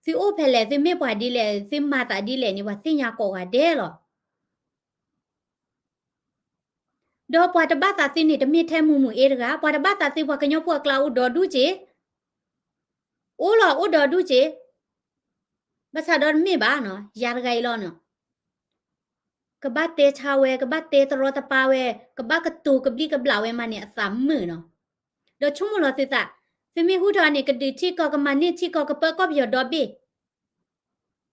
သုအိၣ်ဖဲလဲၣ် သုမ့ၢ်ပှၤဒ်လဲၣ် သုမၤသးဒ်လဲၣ်န့ၣ် ပှၤသ့ၣ်ညါကိးဂၤဒဲးလီၤ. ဒီးပှၤတဘၣ်သးသုန့ၣ် တမ့ၢ်ထဲမုၢ်မုၢ်အ့တဂၤ, ပှၤတဘၣ်သးသု ပှၤကညီဖိအကျါအိၣ်ဒီဒူၣ်က့ၤ, အိၣ်လီၤအိၣ်ဒီဒူၣ်က့ၤ, ဘၣ်ဆၣ်ဒီးတမ့ၢ်ဘၣ်နီၤ, ယၤတဂၤအံၤလီၤနီၤ. ကဘၣ်တဲဆါဝဲ, ကဘၣ်တဲတရီတပါဝဲ, ကဘၣ်ကတိၤကဘျံးကဘျၣ်ဝဲမးန့ၣ် အသးမုာ်နီၤ. ဒီးဆိကမိၣ်လီၤသုသး, သုမ့ၢ်ဟူထီၣ်န့ၣ် ကဒုးထံကီၢ် ကမၤန့ၢ်ထံကီၢ် ကပၢကီၢ်ပယီၤဒီဘ့ၣ်,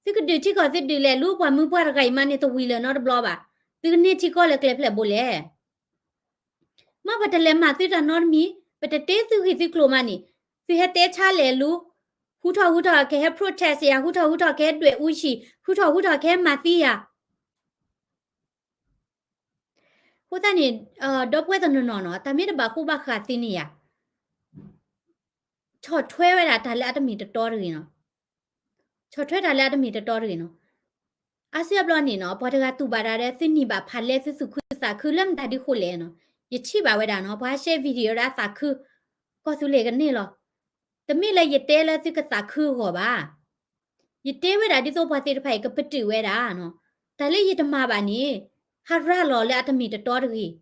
သုကဒုးထံကီၢ် သုဒုးလဲၤလူ ပှၤမုၢ်ပှၢ်တဂၤအံၤမးန့ၣ် တဝံၤလၢၤနီတဘျီဘၣ်. သုကန့ၢ်ထံကီၢ်လၢကျဲဖျဲၣ်ဘိလဲၣ်. မ့ၢ်ပှၤတလဲၤမၤသုတၢ်နီတမံၤ, ပတတ့သုဂ့ၢ်သုကျိၤမးန့ၣ်, သုဟဲတဲဆါလဲၤလူ, ဟူထီၣ်ဟူထီၣ်ကဟဲ protest ယၤ, ဟူထီၣ်ဟူထီၣ်ကဟဲဒွဲၣ်အူဟံၣ်, ဟူထီၣ်ဟူထီၣ်ကဟဲမၤသံယၤ. အဃိသတးန့ၣ် ဒီပုၢ်ဝဲၢ်တနီၤနီၤနီၤ တၢ်မ့ၢ်တဘၣ်ဃူဘၣ်ဃးသ့န့ၣ်ယၤ ဆီၣ်ထွဲဝဲဒၣ်တၢ်လၢအတမ့ၢ်တတီတဂ့ၤနီၤ. ဆီၣ်ထွဲတၢ်လၢအတမ့ၢ်တတီတဂ့ၤနီၤ. အါစုအါဘျီန့ၣ်နီၤ ပှၤတဂၤတူၢ်ဘၣ်ဒၣ်ဒီး သုနံၤဘၣ်ဖးလဲ သုသူၣ်ခုသးခုလၢမတၤဒုးဃိလဲၣ်နီၤ. ယထံၣ်ဘၣ်ဝဲဒၣ်နီၤ ပှၤဟဲ share video ဒၣ်သးခု ကီၢ်သူလ့ၤကန့ၢ်လီၤ. တမ့ၢ်လၢယတဲလၢသုကသးခုအဂီၢ်ဘၣ်. ယတဲဝဲဒၣ်ဒ်သိးပှၤသ့ၣ်တဖၣ်အံၤကပတုာ်ဝဲဒၣ်နီၤ. တၢ်လၢယတမၤဘၣ်န့ၣ် ဟးရၤလီၤလၢအတမ့ၢ်တတီတဂ့ၤ ဒီး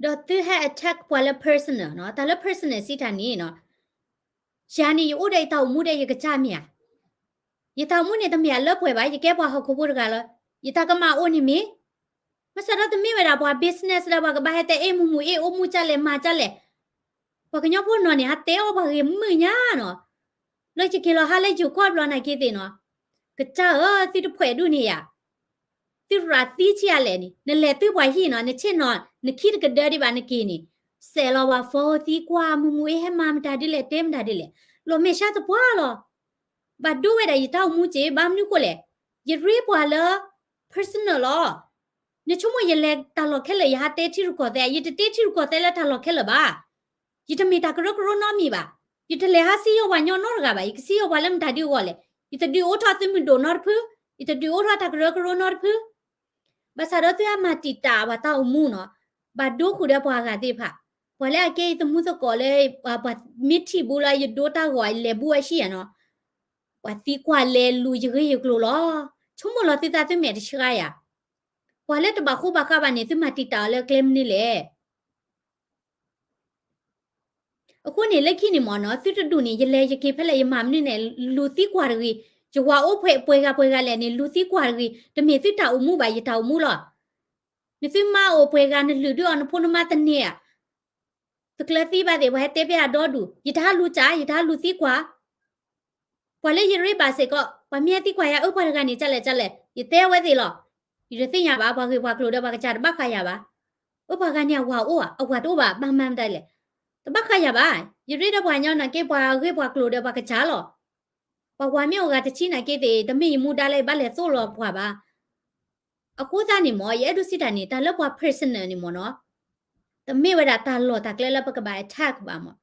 သုဟဲ attack ပှၤလၢ personal နီၤ. တၢ်လၢ personal စံးတၢ်န့ၣ်နီၤ, ယၤန့ၣ် ယအိၣ်ဒီးယတၢ်အိၣ်မူဒီးယကစၢ်မ့ၢ်ဧါ. ယတၢ်အိၣ်မူန့ၣ် တမ့ၢ်အလၢပှဲၤဘၣ်, ယကဲပှၤဟီၣ်ခိၣ်ဖိတဂၤလီၤ. ယတၢ်ကမၣ်အိၣ်န့ၣ်မ့ၢ်, ဘၣ်ဆၣ်ဒီးတမ့ၢ်ဝဲဒၣ်ပှၤ business ဒီးပှၤကဘၣ်ဟဲတဲအ့ၣ်မူမူအ့ၣ် အိၣ်မူကၢ်လဲၣ်မၤကၢ်လဲၣ်. ပှၤကညီဖိနီၤန့ၣ် ဟးတဲအီၣ်ပှၤဂ့ၤမုာ်ညါနီၤ. လၢယက့ၤလီၤဟါလၢယိၤကီၢ်ဘျီနာ်က့သ့ၣ်နီၤ, ကစၢ်ဧၢ သုတဖှဲးဒူၣ်န့ၣ်ယၤ, သုရၤသံဆံးအါလဲၣ်န့ၣ် နလဲၤသုပှၤဟံၣ်နီၤ နဆ့ၣ်နီၤ နခံတကဒၢဒံးဘၣ်နက့ၤန့ၣ်, စဲးလီၤပှၤ phone သံကွၢ် မူမူအ့ၣ်ဟဲမၤမတၤဒ်လဲၣ် တဲမတၤဒ်လဲၣ်, လီၤမဲာ်ဆှးသပှၢ်လီၤ. ဘၣ်ဒိဝဲဒၣ်ယတၢ်အိၣ်မူက့ၤ ဘၣ်မနုၤဃိလဲၣ်, ယရ့ပှၤလၢ personal လီၤ. နဆိကမိၣ်ယလဲၤတၢ်လီၢ်ခဲလၢာ် ယဟးတဲထံရူၢ်ကီၢ်သဲး, ယတတဲထံရူၢ်ကီၢ်သဲးလၢတၢ်လီၢ်ခဲလၢာ်ဘၣ်. ယတမ့ၢ်တၢ်ကရၢကရိနီတမံၤဘၣ်. ယတလဲၤဟးစံၣ်ညီၣ်ပှၤညီနီတဂၤဘၣ်. ယကစံၣ်ညီၣ်ပှၤလၢမတၤဒ်အဂီၢ်လဲၣ်. ယတဒုးအိၣ်ထီၣ်သုးမုၢ်ဒိၣ်နီတဖု, ယတဒုးအိၣ်ထီၣ်တၢ်ကရၢကရိနီတဖု. ဘၣ်ဆၣ်ဒီးသုဟဲမၤတံာ်တာ်ပှၤတၢ်အိၣ်မူနီၤ, ဘၣ်ဒိဃုာ်ဒီးပှၤအဂၤသ့ၣ်တဖၣ်, ပှၤလၢအကဲအံၤသမူသကိးလၢ ပှၤမ့ၢ်ထံၣ်ဘူးလၢယဒိတၢ်ဂီၤလဲၤဘူးအဟံၣ်ဧါနီၤ, ပှၤသံကွၢ်လဲၤလူၤယဂ့ၢ်ယကျိၤလီၤ. ဆိကမိၣ်လီၤသုသးသုမဲာ်တဆှးယၤ, ပှၤလၢတဘၣ်ဃူဘၣ်ဃးဘၣ်န့ၣ် သုမၤတံာ်တာ်အီၤလၢကျဲမနုၤလဲၣ်. အဃိန့ၣ် လၢခံန့ၣ်မ့ၢ်နီၤ သုတဒူၣ်န့ၣ် ယလဲၤယက့ၤဖဲလဲၣ် ယမၤမနုၤန့ၣ် လူၤသံကွၢ်တဂ့ၤ, ယဝၤအိၣ်ဖဲပှဲၤဂၤပှဲၤဂၤလဲၣ်န့ၣ် လူၤသံကွၢ်တဂ့ၤ, တမ့ၢ်သုတၢ်အိၣ်မူဘၣ် ယတၢ်အိၣ်မူလီၤ. နသုမါအိၣ်ပှဲၤဂၤ နလုၢ်ဒုးအီၤ နဖိနမါတန့ၢ်ဧါ, တကျၢၤသံဘၣ်သ့ၣ် ပှၤဟဲတဲဖဲအဒီဒူၣ်, ယတဟးလူၤစၢ် ယတဟးလူၤသံကွၢ် ပှၤလၢယရ့ဘၣ်စ့ၢ်ကီး ပှၤမ့ၢ်ဟဲသံကွၢ်ယၤ အၢ ပှၤတဂၤန့ၣ် ကလဲၣ်ကလဲၣ် ယတဲဝဲသ့ၣ်လီၤ. ယတသ့ၣ်ညါဘၣ် ပှၤဂ့ၢ်ပှၤကျိၤဒီးပှၤကစၢ်တဘၣ်ဃးယၤဘၣ်. အၢ ပှၤဂၤန့ၣ်အဝၤအိၣ်ဧါ, အဝၤတအိၣ်ဘၣ် ဘၣ်မၤမတၤလဲၣ်, တဘၣ်ဃးယၤဘၣ်. ယရ့ဒီးပှၤကညီနာ်က့ ပှၤဂ့ၢ်ပှၤကျိၤဒီးပှၤကစၢ်လီၤ. ပှၤဝၤမ့ၢ်အိၣ်ဂၤတဆံနာ်က့သ့ၣ် တမ့ၢ်ယမူဒါလၢယဘၣ်လဲၤသိၣ်လီၤပှၤဘၣ်. အဃိသတးန့ၣ်မ့ၢ် ယအဲၣ်ဒိးစံးတၢ်န့ၣ် တၢ်လၢပှၤ personal န့ၣ်မ့ၢ်နီၤ, တမ့ၢ်ဝဲဒၣ်တၢ်လီၢ်တၢ်ကျဲလၢပကဘၣ် attack ဘၣ်မ့ၢ်.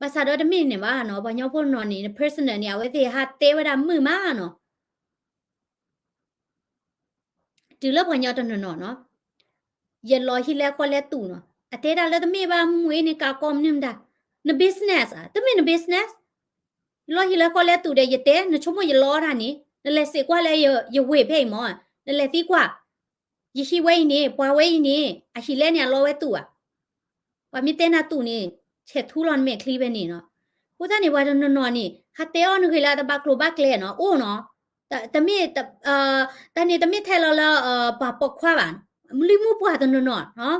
ဘၣ်ဆၣ်ဒီးတမ့ၢ်န့ၣ်ဘၣ်နီၤ, ပှၤကညီဖိနီၤန့ၣ် personal န့ၣ် အဝဲသ့ၣ်ဟးတဲဝဲဒၣ်မုာ်မးနီၤ. တုၤလၢပှၤကညီတနီၤနီၤနီၤ, ယလီၤဟံၣ်လဲဃီလဲတူာ်နီၤ, အတဲဒၣ်လၢတမ့ၢ်ဘၣ် မူအ့ၣ်န့ၣ် ကးကီမနုၤမတၤ, န business ဧါ, တမ့ၢ်န business. ယလီၤဟံၣ်လဲဃီလဲတူာ်ဒီးယတဲ, နဆိကမိၣ်ယလီတၢ်န့ၣ် နလဲၤစံးကွၢ်လၢယဝ့ၢ်ဖဲအံၤမ့ၢ်, နလဲၤသံကွၢ်, ယဟံၣ်ဝဲအံၤန့ၣ် ပှၤဝဲအံၤန့ၣ် အဟံၣ်လဲန့ၣ် အလီဝဲတူာ်ဧါ. ပှၤမ့ၢ်တဲနၤတူာ်န့ၣ် ဆဲးထူလီၤနမဲာ်ချံဖဲန့ၣ်နီၤ. အဃိသတးန့ၣ် ပှၤတနီၤနီၤန့ၣ် ဟးတဲအီၣ်နဂ့ၢ်လၢအတဘၣ်ကျိၤဘၣ်ကျဲနီၤ, အိၣ်နီၤ, တမ့ၢ်, တၢ်န့ၣ်တမ့ၢ်ထဲလီၤလၢ ပှၤပိာ်ခွါဘၣ်, လံမူပှၢ်တနီၤနီၤနီၤ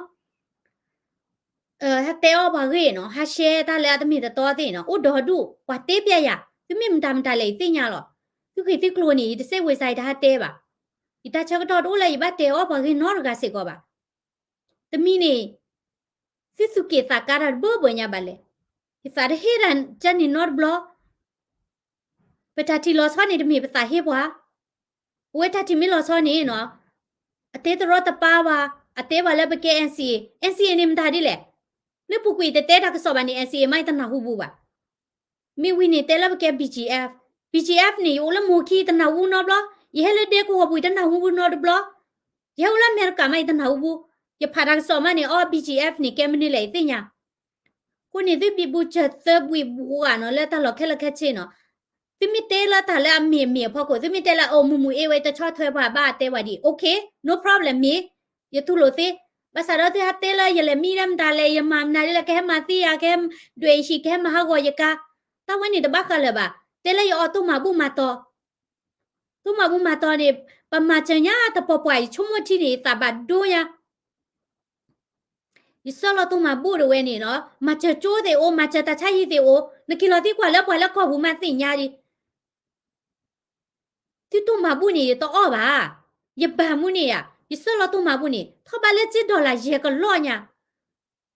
ဟဲတဲအီၣ်ပှၤဂ့ၢ်နီၤ, ဟး share တၢ်လၢအတမ့ၢ်တတီသ့ၣ်နီၤ, အိၣ်ဒီဒူၣ်, ပှၤတဲပျဲယၤ, သုမ့ၢ်မတၤမတၤလဲၣ် ယသ့ၣ်ညါလီၤ. သုဂ့ၢ်သုကျိၤန့ၣ် ယတစဲးဝ့ၤစး ယတဟးတဲဘၣ်. ယတၢ်ဆၢကတီၢ်တအိၣ်လၢယဘၣ်တဲအီၣ်ပှၤဂ့ၢ်နီတဂၤစ့ၢ်ကီးဘၣ်. တမံၤန့ၣ် သုသူၣ်က့ၣ်သးကါတၢ်တဘၢဘၢညါဘၣ်လဲၣ်. ယသးတဟ့ၣ်တၢ်န့ၣ်နီတဘျီ. ပတၢ်ထံၣ်လီၤဆီန့ၣ်တမ့ၢ်ပသးဟ့ပှၤ. ပဝဲတၢ်ထံၣ်မ့ၢ်လီၤဆီန့ၣ်နီၤ, အတဲတရီတပါဘၣ်, အတဲဘၣ်လၢပကဲ NCA, NCA န့ၣ်မတၤဒ်လဲၣ်. လၢပူၤကွံာ်တတဲတၢ်ကစီၣ်ဘၣ်န့ၣ် NCA မးယတနၢ်ဟူဘူးဘၣ်. မ့ၢ်ဝံၤန့ၣ်တဲလၢပကဲ BGF, BGF န့ၣ် ယအိၣ်လၢမိၢ်ခံယတနၢ်ဟူနီတဘျီ, ယဟဲလၢဒဲကဝီၤပူၤယတနၢ်ဟူဘူးနီတဘျီ, ယဟဲအိၣ်လၢအမဲရကၤမးယတနၢ်ဟူဘူး, ယဖးတၢ်ကစီၣ်မးန့ၣ် အီ BGF န့ၣ် ကဲမနုၤလဲၣ်ယသ့ၣ်ညါ. အဃိန့ၣ်သုဘံဘူစၢၤသၢဘှံးဘှါနီၤ လၢတၢ်လီၢ်ခဲလၢာ်ခဲဆ့နီၤ. သုမ့ၢ်တဲလၢတၢ်လၢအမ့ၢ်အမ့ၢ်အဖီခိၣ် သုမ့ၢ်တဲလၢအိၣ်မုၢ်မုၢ်အ့ဝဲတဆီၣ်ထွဲပှၤဘၣ်တဲဝဲဒ် okay, no problem မ့ၢ်, ယတူၢ်လိာ်သ့, ဘၣ်ဆၣ်ဒီးသုဟဲတဲလၢယလဲၤမံလၢမတၤလဲၣ် ယမၤမနုၤဒ်လဲၣ် ကဟဲမၤသံယၤ ကဟဲဒွဲၣ်ယဟံၣ် ကဟဲမၤဟးဂီၤယကါ, တၢ်ဝဲန့ၣ်တဘၣ်ဃးလၢၤဘၣ်. တဲလၢယအီၣ်တိၢ်မၤဘူၣ်မၤတီၤ တိၢ်မၤဘူၣ်မၤတီၤန့ၣ် ပမၤစၢၤညါတပှၢ်ပှၢ် ယဆိကမိၣ်ထံန့ၣ် ယသးဘၣ်ဒိညါ. ယဆှၢလီၤတိၢ်မၤဘူၣ်ဒၣ်ဝဲန့ၣ်နီၤ, မၤစၢၤကၠိသ့ၣ်အိၣ် မၤစၢၤတၢ်ဆါဟံၣ်သ့ၣ်အိၣ်, နက့ၤလီၤသံကွၢ်လၢပှၤလၢကီၢ်ပူၤမးသ့ၣ်ညါဒံး. သုတိၢ်မၤဘူၣ်န့ၣ် ယတအီၣ်ဘၣ်. ယဘၣ်မူန့ၣ်ယါ, ယဆှၢလီၤတိၢ်မၤဘူၣ်န့ၣ် ထီၣ်ဘးလၢစ့ဒီလၣ်ယဲၢ်ကလီၢ်ညါ,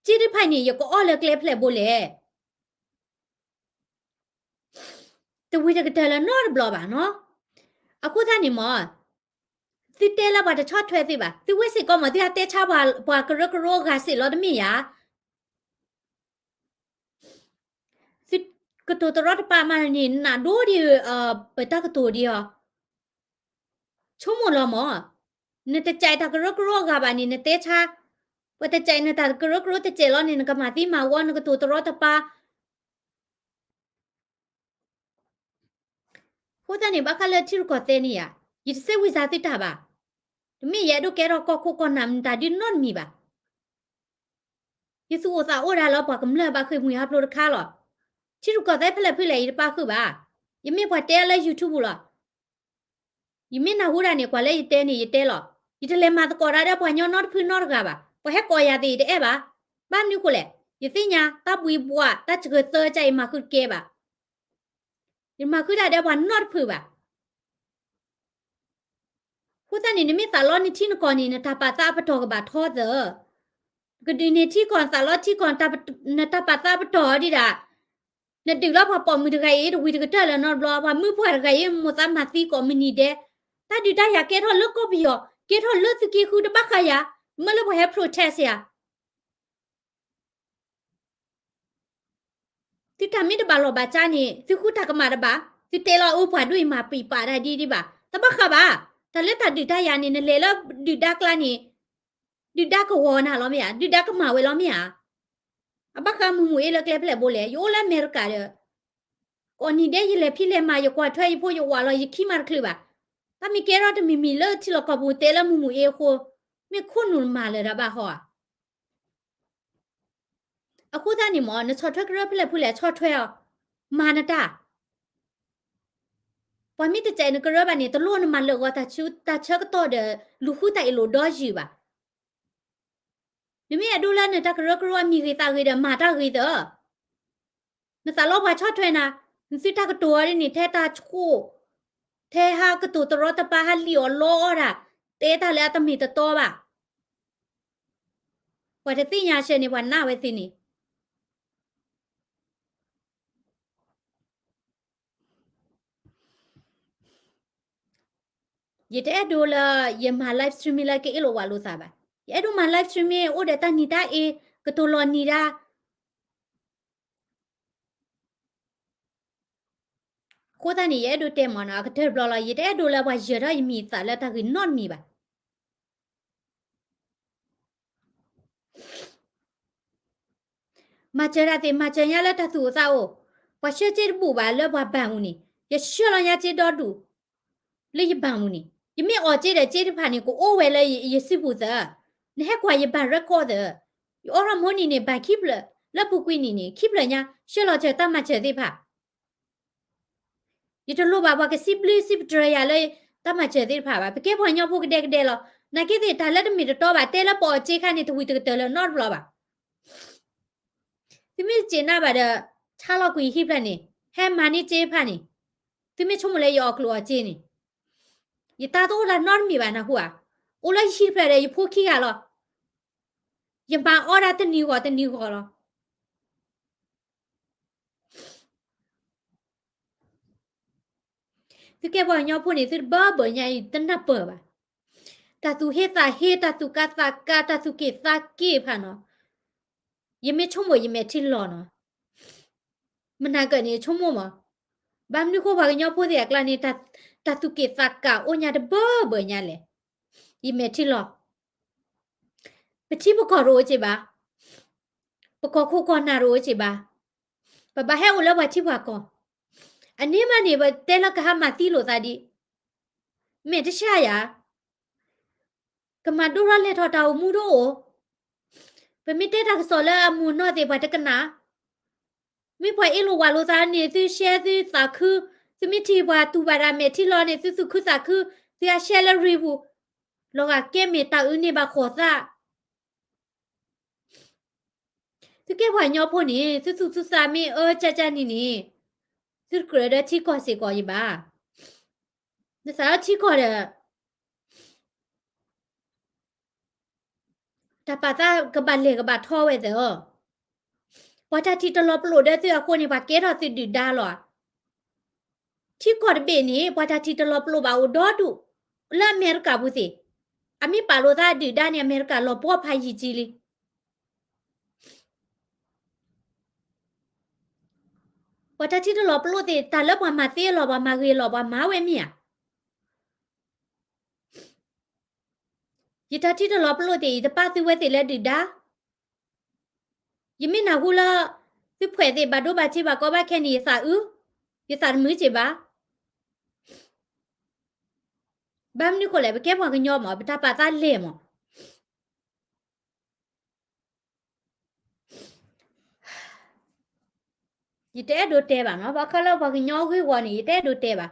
စ့တဖၣ်န့ၣ် ယကအီၣ်လၢကျဲဖျဲၣ်ဘိလဲၣ်. တဝံၤတကတၢၢ်လၢၤနီတဘျီဘၣ်နီၤ. အဃိသတးန့ၣ်မ့ၢ် သုတဲလၢပှၤတဆီၣ်ထွဲသုဘၣ်, သုဝဲစ့ၢ်ကီးမ့ၢ်သုဟးတဲဆါပှၤကရၢကရိအဂၤစ့ၢ်လီၤတမ့ၢ်ဧါ. သုကတိၤတရီတပါမးန့ၣ် နးဒိဒ် ပတၢ်ကတိၤဒ်အီၤ, ဆိကမိၣ်လီၤမ့ၢ်, နတစဲးတၢ်ကရၢကရိအဂၤဘၣ်န့ၣ် နတဲဆါ, ပှၤတစဲးနတၢ်ကရၢကရိတစဲးလီၤန့ၣ် နကမၤသံမၤဝီ နကတိၤတရီတပါ အဃိသတးန့ၣ် ဘၣ်ဃးလၢထံရူၢ်ကီၢ်သဲးန့ၣ်ယါ, ယတစဲးဝံသးသုတၢ်ဘၣ်. တမ့ၢ်ယအဲၣ်ဒိးကဲထီၣ်ကီၢ်ခိၣ်ကီၢ်နၢ်မတၤဒုနီတမံၤဘၣ်. ယသူၣ်အိၣ်သးအိၣ်ဒၣ်လၢပှၤကမျၢၢ်ဘၣ်ဃ့ၢ်မှံဟးဖျိးတခါလီၤ. ထံရူၢ်ကီၢ်သဲးဖဲလဲၣ်ဖုလဲၣ် ယတပာ်ဃုာ်ဘၣ်. ယမ့ၢ်ပှၤတဲလၢ YouTube ပူၤလီၤ. ယမ့ၢ်နၢ်ဟူဒၣ်န့ၣ် ကွၢ်လၢယတဲန့ၣ် ယတဲလီၤ. ယတလဲၤမၤသကိးတၢ်ဒီးပှၤကညီနီတဖုနီတဂၤဘၣ်. ပှၤဟဲကိးယၤသ့ၣ်ယတအဲၣ်ဘၣ်. ဘၣ်မနုၤဃိလဲၣ်, ယသ့ၣ်ညါ တၢ်ဘှံးဘှး တၢ်စှၤသၢကါ ယမၤဃုတကဲဘၣ်. ယမၤဃုတၢ်ဒီးပှၤနီတဖုဘၣ်. အဃိသတးန့ၣ် နမ့ၢ်သးလီနထံနကီၢ်န့ၣ် နတၢ်ပာ်သးအပတီၢ်ကဘၣ်ထီသၢ. နကဒုးန့ၢ်ထံကီၢ် နသးလီထံကီၢ် နတၢ်ပာ်သးပတီၢ်ဒံးဒၣ်. နဒုးလၢပှၤပိာ်မုၣ်တဂၤအံၤ တဝံၤတကတၢၢ်လၢၤနီတဘျီ, ပှၤမုၣ်ပှၢ်တဂၤအံၤ မိၢ်သးမၤသံကိးမုၢ်နံၤဒဲး. တၢ်ဒုးတၢ်ယၤကဲထီၣ်လၢကီၢ်ပယီၤ, ကဲထီၣ်လၢသုးက့ဃုတဘၣ်ဃးယၤ, မ့ၢ်လၢပှၤဟဲ protest ယၤ သုတၢ်မ့ၢ်တဘၣ်လီၢ်ဘၣ်စးန့ၣ် သုဃုတၢ်ကမၣ်တဘၣ်, သုတဲလီၤအၢပှၤဒိၣ်အံၤ မၤပံာ်ပာ်တၢ်ဒ်ဒ်ဘၣ်, တဘၣ်ဃးဘၣ်. တၢ်လၢတၢ်ဒုးတၢ်ယၤန့ၣ် နလဲၤလၢဒုၣ်ဒါကျါန့ၣ် ဒုၣ်ဒါကဝီၤနၤလီၤမ့ၢ်ဧါ, ဒုၣ်ဒါကမၣ်ဝဲလီၤမ့ၢ်ဧါ. အဘၣ်ဃးမုၢ်မုၢ်အ့လၢကျဲဖဲလဲၣ်ဘိလဲၣ်, ယအိၣ်လၢအမဲရကၤဒီး ကိးနံၤဒဲး ယလဲၤဖံးလဲၤမၤ ယကွၢ်ထွဲယဖိယဝၤလီၤ, ယခံမၤတချုးဘၣ်. တၢ်မ့ၢ်ကဲထီၣ်တမံၤမံၤလၢထံလီၢ်ကီၢ်ပူၤ တဲလၢမုၢ်မုၢ်အ့အဃိ, မ့ၢ်ခိၣ်နူာ်မၤလၢၤတၢ်ဘၣ်ဟီဧါ. အဃိသတးန့ၣ်မ့ၢ် နဆီၣ်ထွဲကရၢဖဲလဲၣ်ဖုလဲၣ် ဆီၣ်ထွဲအီၤ, မၤနတၢ်. ပှၤမ့ၢ်တစဲးနကရၢဘၣ်န့ၣ် တလိၣ်နမၤလၢာ်ဂီၤတၢ်ဆၢကတီၢ်ဒီး လူၤဃုတၢ်အ့ၣ်လိာ်ဒီယုၢ်ဘၣ်. နမ့ၢ်အဲၣ်ဒိးလၢနတၢ်ကရၢကရိအမံၤဂ့ၤသးဂ့ၤဒီး မၤတၢ်ဂ့ၤသၢ. နသးလီပှၤဆီၣ်ထွဲနၤ, နသုတၢ်ကတိၤအီၤဒ်န့ၣ် ထဲတၢ်ဆိၣ်, ထဲဟးကတိၤတရီတပါ ဟးလံၣ်အီၣ်လီအီၣ်တၢ်, တဲတၢ်လၢအတမ့ၢ်တတီဘၣ်. ပှၤတသ့ၣ်ညါဆၢန့ၣ် ပှၤနာ်ဝဲသ့ၣ်န့ၣ် ယတအဲၣ်ဒိးလၢ ယမၤ live streaming လၢကအ့ၣ်လိာ်ဝးလိာ်သးဘၣ်. ယအဲၣ်ဒိးမၤ live streaming အိၣ်ဒီးတၢ်နံၤတၢ်အ့, ကတိၤလီၤနံၤတၢ်. အဃိသတးန့ၣ် ယအဲၣ်ဒိးတဲမ့ၢ်နီၤ အကတၢၢ်တဘျီလီၤ, ယတအဲၣ်ဒိးလၢပှၤယၢၤထီၣ်ယမံၤသးလၢတၢ်ဂ့ၤနီတမံၤဘၣ်. မၤစၢၤတၢ်သ့ၣ် မၤစၢၤညါလၢတၢ်သူၣ်အိၣ်သးအိၣ်, ပှၤဆှၢစ့တဘူၣ်ဘၣ်လၢပှၤဘၣ်မူန့ၣ်, ယဆှၢလီၤညါစ့ဒီဒူၣ် လၢယဘၣ်မူန့ၣ်, ယမ့ၢ်အီၣ်စ့ဒီးစ့တဖၣ်န့ၣ် ကအိၣ်ဝဲလၢယစုပူၤသၢ, နဟဲကွၢ်ယဘၣ် record သၢ, ယအိးထီၣ်မူနံၤန့ၣ် ဘၣ်ခံဖျၢၣ်, လၢပူၤကွံာ်နံၤန့ၣ် ခံဖျၢၣ်ညါ, ဆှၢလီၤစၢၤတၢ်မၤစၢၤသ့ၣ်တဖၣ် ယတလိၣ်ဘၣ်ပှၤကစံးဘျုးစံးပတြၢၤယၤလၢတၢ်မၤစၢၤသ့ၣ်တဖၣ်ဘၣ်. ပကဲပှၤကညီဖိကဒဲကဒဲလီၤ. နာ်က့သ့ၣ်တၢ်လၢတမ့ၢ်တတီဘၣ် တဲလၢပအီၣ်စ့ခါန့ၣ် တဝံၤတကတၢၢ်လၢၤနီတဘျီဘၣ်. သုမ့ၢ်တစံးနၢ်ဘၣ်ဒီး ဆါလီၤကွံာ်ယဟံၣ်ဖျၢၣ်န့ၣ် ဟဲမၤန့ၢ်စ့ဖၣ်န့ၣ်, သုမ့ၢ်ဆိကမိၣ်လၢယအီၣ်ကျိၣ်အီၣ်စ့န့ၣ်, ယတၢ်တအိၣ်လၢနီတမံၤဘၣ်နၢ်ဟူဧါ. အိၣ်လၢယဟံၣ်ဖျၢၣ်ဒီးယဖိခံဂၤလီၤ. ယမၤအီၣ်ဒၣ်တနံၤဂီၤတနံၤဂီၤလီၤ. သုကဲပှၤကညီဖိန့ၣ် သုတဘၢဘၢညါအံၤ တနၢ်ပၢၢ်ဘၣ်. တၢ်သူၣ်ဟ့သးဟ့, တၢ်သူၣ်ကၢ်သးကၢ်, တၢ်သူၣ်က့ၣ်သးက့ၣ်ဖးနီၤ, ယမ့ၢ်ဆိကမိၣ်ယမဲာ်ထံလီၤနီၤ. မနၤကၢၣ်န့ၣ် ယဆိကမိၣ်မး, ဘၣ်မနုၤဃိပှၤကညီဖိသ့ၣ်အကျါန့ၣ် တၢ်သူၣ်က့ၣ်သးကၢ်အိၣ်ညါတဘၢဘၢညါလဲၣ်. ယမဲာ်ထံလီၤ. ပထံပကီၢ်တအိၣ်က့ဘၣ်, ပကီၢ်ခိၣ်ကီၢ်နၢ်တအိၣ်က့ဘၣ်, ပဘၣ်ဟဲအိၣ်လၢပှၤထံပှၤကီၢ်, အန့ၣ်မးန့ၣ် ပတဲလၢကဟးမၤသံလိာ်သးဒံး, မ့ၢ်တဆါယၤ ကမၤဒိထီၣ်လဲၤထီၣ်တၢ်အိၣ်မူတအိၣ်, ပမ့ၢ်တဲတၢ်ကစီၣ်လၢအမုာ်နီၢ်သ့ၣ်ပှၤတကနၣ်, မ့ၢ်ပှၤအ့ၣ်လိာ်ဝးလိာ်သးန့ၣ် သုရှဲသုသးခု, သုမ့ၢ်ထံၣ်ပှၤတူၢ်ဘၣ်တၢ်မဲာ်ထံလီၤန့ၣ် သုသူၣ်ခုသးခု, သုအရှဲလၢရ့ပူၤ, လီၤဂာ်ကဲမ့ၢ်တၢ်အုးန့ၢ်ဘၣ်ဃိးသး သုကဲပှၤကညီဖိန့ၣ် သုသူၣ်သုသးမ့ၢ်အၢကၠၢ်ကၠၢ်န့ၣ်န့ၣ်, သုတကြၢးဒီးထံကီၢ်စ့ၢ်ကီးယဘၣ်. နသးလၢထံကီၢ်ဒီး တၢ်ပာ်သးကဘၣ်လဲၢ်ကဘၣ်ထီဝဲသၢ, ပှၤတၢ်ထံၣ်တလီၤပလိာ်ဒီးသုအဃိန့ၣ် ပှၤကဲထီၣ်သုဒုၣ်ဒါလီၤဧါ. ထံကီၢ်တဘ့ၣ်န့ၣ် ပှၤတၢ်ထံၣ်တလီၤပလိာ်ဘၣ်အိၣ်ဒီဒူၣ်, လၢအမဲရကၤပူၤသ့ၣ်, အမ့ၢ်ပာ်လိာ်သးဒုၣ်ဒါန့ၣ် အမဲရကၤလီၤပှီၢ်ဖးယံာ်ကံလံ. ပှၤတၢ်ထံၣ်တလီၤပလိာ်သ့ၣ် တၢ်လၢပှၤမၤသ့လီၤ ပှၤမၤဂ့ၤလီၤ ပှၤမၤဝဲမ့ၢ်ဧါ. ယတၢ်ထံၣ်တလီၤပလိာ်သ့ၣ် ယတပာ်သုဝဲသ့ၣ်လၢဒုၣ်ဒါ, ယမ့ၢ်နၢ်ဟူလၢ သုဖှဲးသ့ၣ်ဘၣ်ဒိဘၣ်ထံးဘၣ်ကီဘၣ်ခဲန့ၣ် ယသးအုး, ယသးတမုာ်က့ဘၣ်. ဘၣ်မနုၤဃိလဲၣ် ပကဲပှၤကညီမး ပတၢ်ပာ်သးလဲၢ်မး. ယတအဲၣ်ဒိးတဲဘၣ်နီၤ, ဘၣ်ဃးလၢပှၤကညီဂ့ၢ်ဝီန့ၣ် ယတအဲၣ်ဒိးတဲဘၣ်.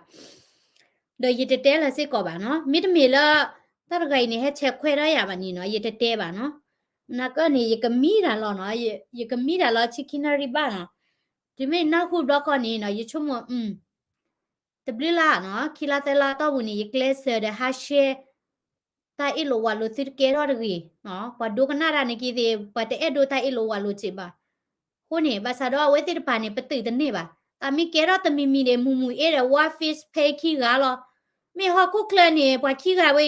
ဒီးယတတဲလၢၤစ့ၢ်ကီးဘၣ်နီၤ, မ့တမ့ၢ်လၢ တၢ်တဂၤအံၤန့ၣ် ဟဲဆဲးခွဲးထီၣ်ယၤဘၣ်န့ၣ်နီၤ ယတတဲဘၣ်နီၤ. မနၤကၢၢ်န့ၣ် ယကမံတၢ်လီၤနီၤ, ယကမံတၢ်လီၤ ဆံခံနၣ်ရံၣ်ဘၣ်နီၤ. တုၤမ့ၢ်နၢ်ဟူဘျီဃီန့ၣ်နီၤ ယဆိကမိၣ် တဘျုးလါနီၤ, ခံလါသၢလါတီၢ်ပူၤန့ၣ် ယကျဲးစၢးဒီးဟးရှဲ တၢ်အ့ၣ်လိာ်ဝးလိာ်သုတကဲထီၣ်တဂ့ၤ, ပှၤဒိကနၣ်တၢ်န့ၣ်က့ၤသ့ၣ် ပှၤတအဲၣ်ဒိးတၢ်အ့ၣ်လိာ်ဝးလိာ်စ့ၢ်ဘၣ်. အဃိန့ၣ် ဘၣ်ဆၣ်ဒီးအဝဲသ့ၣ်တဖၣ်န့ၣ် ပတုာ်တန့ၢ်ဘၣ်. တၢ်မ့ၢ်ကဲထီၣ်တမံၤမံၤန့ၣ် မုၢ်မုၢ်အ့ဒီး ဝါ Facebook ဖဲခံဂၤလီၤ. မ့ၢ်ဟီၣ်ခိၣ်ချၢန့ၣ် ပှၤခံဂၤဝဲ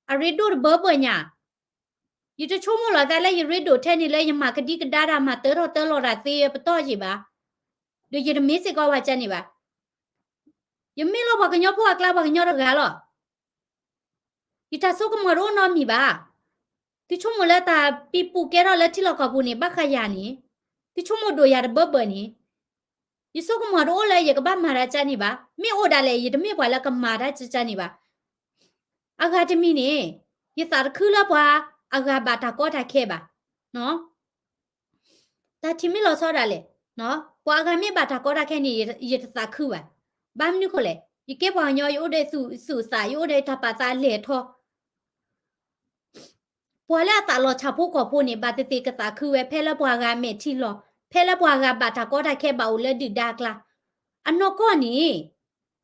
အံၤ အရ့ဒိၣ်တဘၢဘၢညါ ယတဆိကမိၣ်လီၤသးလၢယရ့ဒိၣ်ထဲန့ၣ်လၢယမၤကဒံကဒါတၢ် မၤတၢထီၣ်တၢလီၤတၢ်သ့ပတီၢ်ယံၤဘၣ်. ဒီးယတမ့ၢ်စ့ၢ်ကီးပှၤကန့ၣ်ဘၣ်. ယမ့ၢ်လီၤပှၤကညီဖိအကျါပှၤကညီတဂၤလီၤ. ယတၢ်ဆိကမိၣ်တအိၣ်နီတမံၤဘၣ်. သုဆိကမိၣ်လၢတၢ်ပံၤပူၤကဲထီၣ်လၢထံလီၢ်ကီၢ်ပူၤန့ၣ် ဘၣ်ဃးယၤန့ၣ်, သုဆိကမိၣ်ဒိၣ်ယၤတဘၢဘၢန့ၣ်, ယဆိကမိၣ်တအိၣ်လၢယကဘၣ်မၤတၢ်ကန့ၣ်ဘၣ်. မ့ၢ်အိၣ်ဒၣ်လဲာ် ယတမ့ၢ်ပှၤလၢကမၤတၢ်ကန့ၣ်ဘၣ်. အဂၤတမံၤန့ၣ် ယသးတခုလၢပှၤအဂၤဘၣ်တၢ်ကီတၢ်ခဲဘၣ်. တၢ်ထံၣ်မ့ၢ်လီၤဆီဒၣ်လဲာ်, ပှၤအဂၤမ့ၢ်ဘၣ်တၢ်ကီတၢ်ခဲန့ၣ် ယတသးခုဘၣ်. ဘၣ်မနုၤဃိလဲၣ်, ယကဲပှၤကညီ ယအိၣ်ဒီးသူၣ်သူၣ်သး ယအိၣ်ဒီးတၢ်ပာ်သးလဲၢ်ထီၣ် ပှၤလၢအသးလီၤဆၣ်ဖိကီၢ်ဖိန့ၣ် ဘၣ်သ့ၣ်သ့ၣ်ကသးခုဝဲ ဖဲလၢပှၤဂၤမဲာ်ထံလီၤ, ဖဲလၢပှၤဂၤဘၣ်တၢ်ကီတၢ်ခဲဘၣ်အိၣ်လၢဒုၣ်ဒါအကျါ. အနီၢ်ကီၢ်န့ၣ်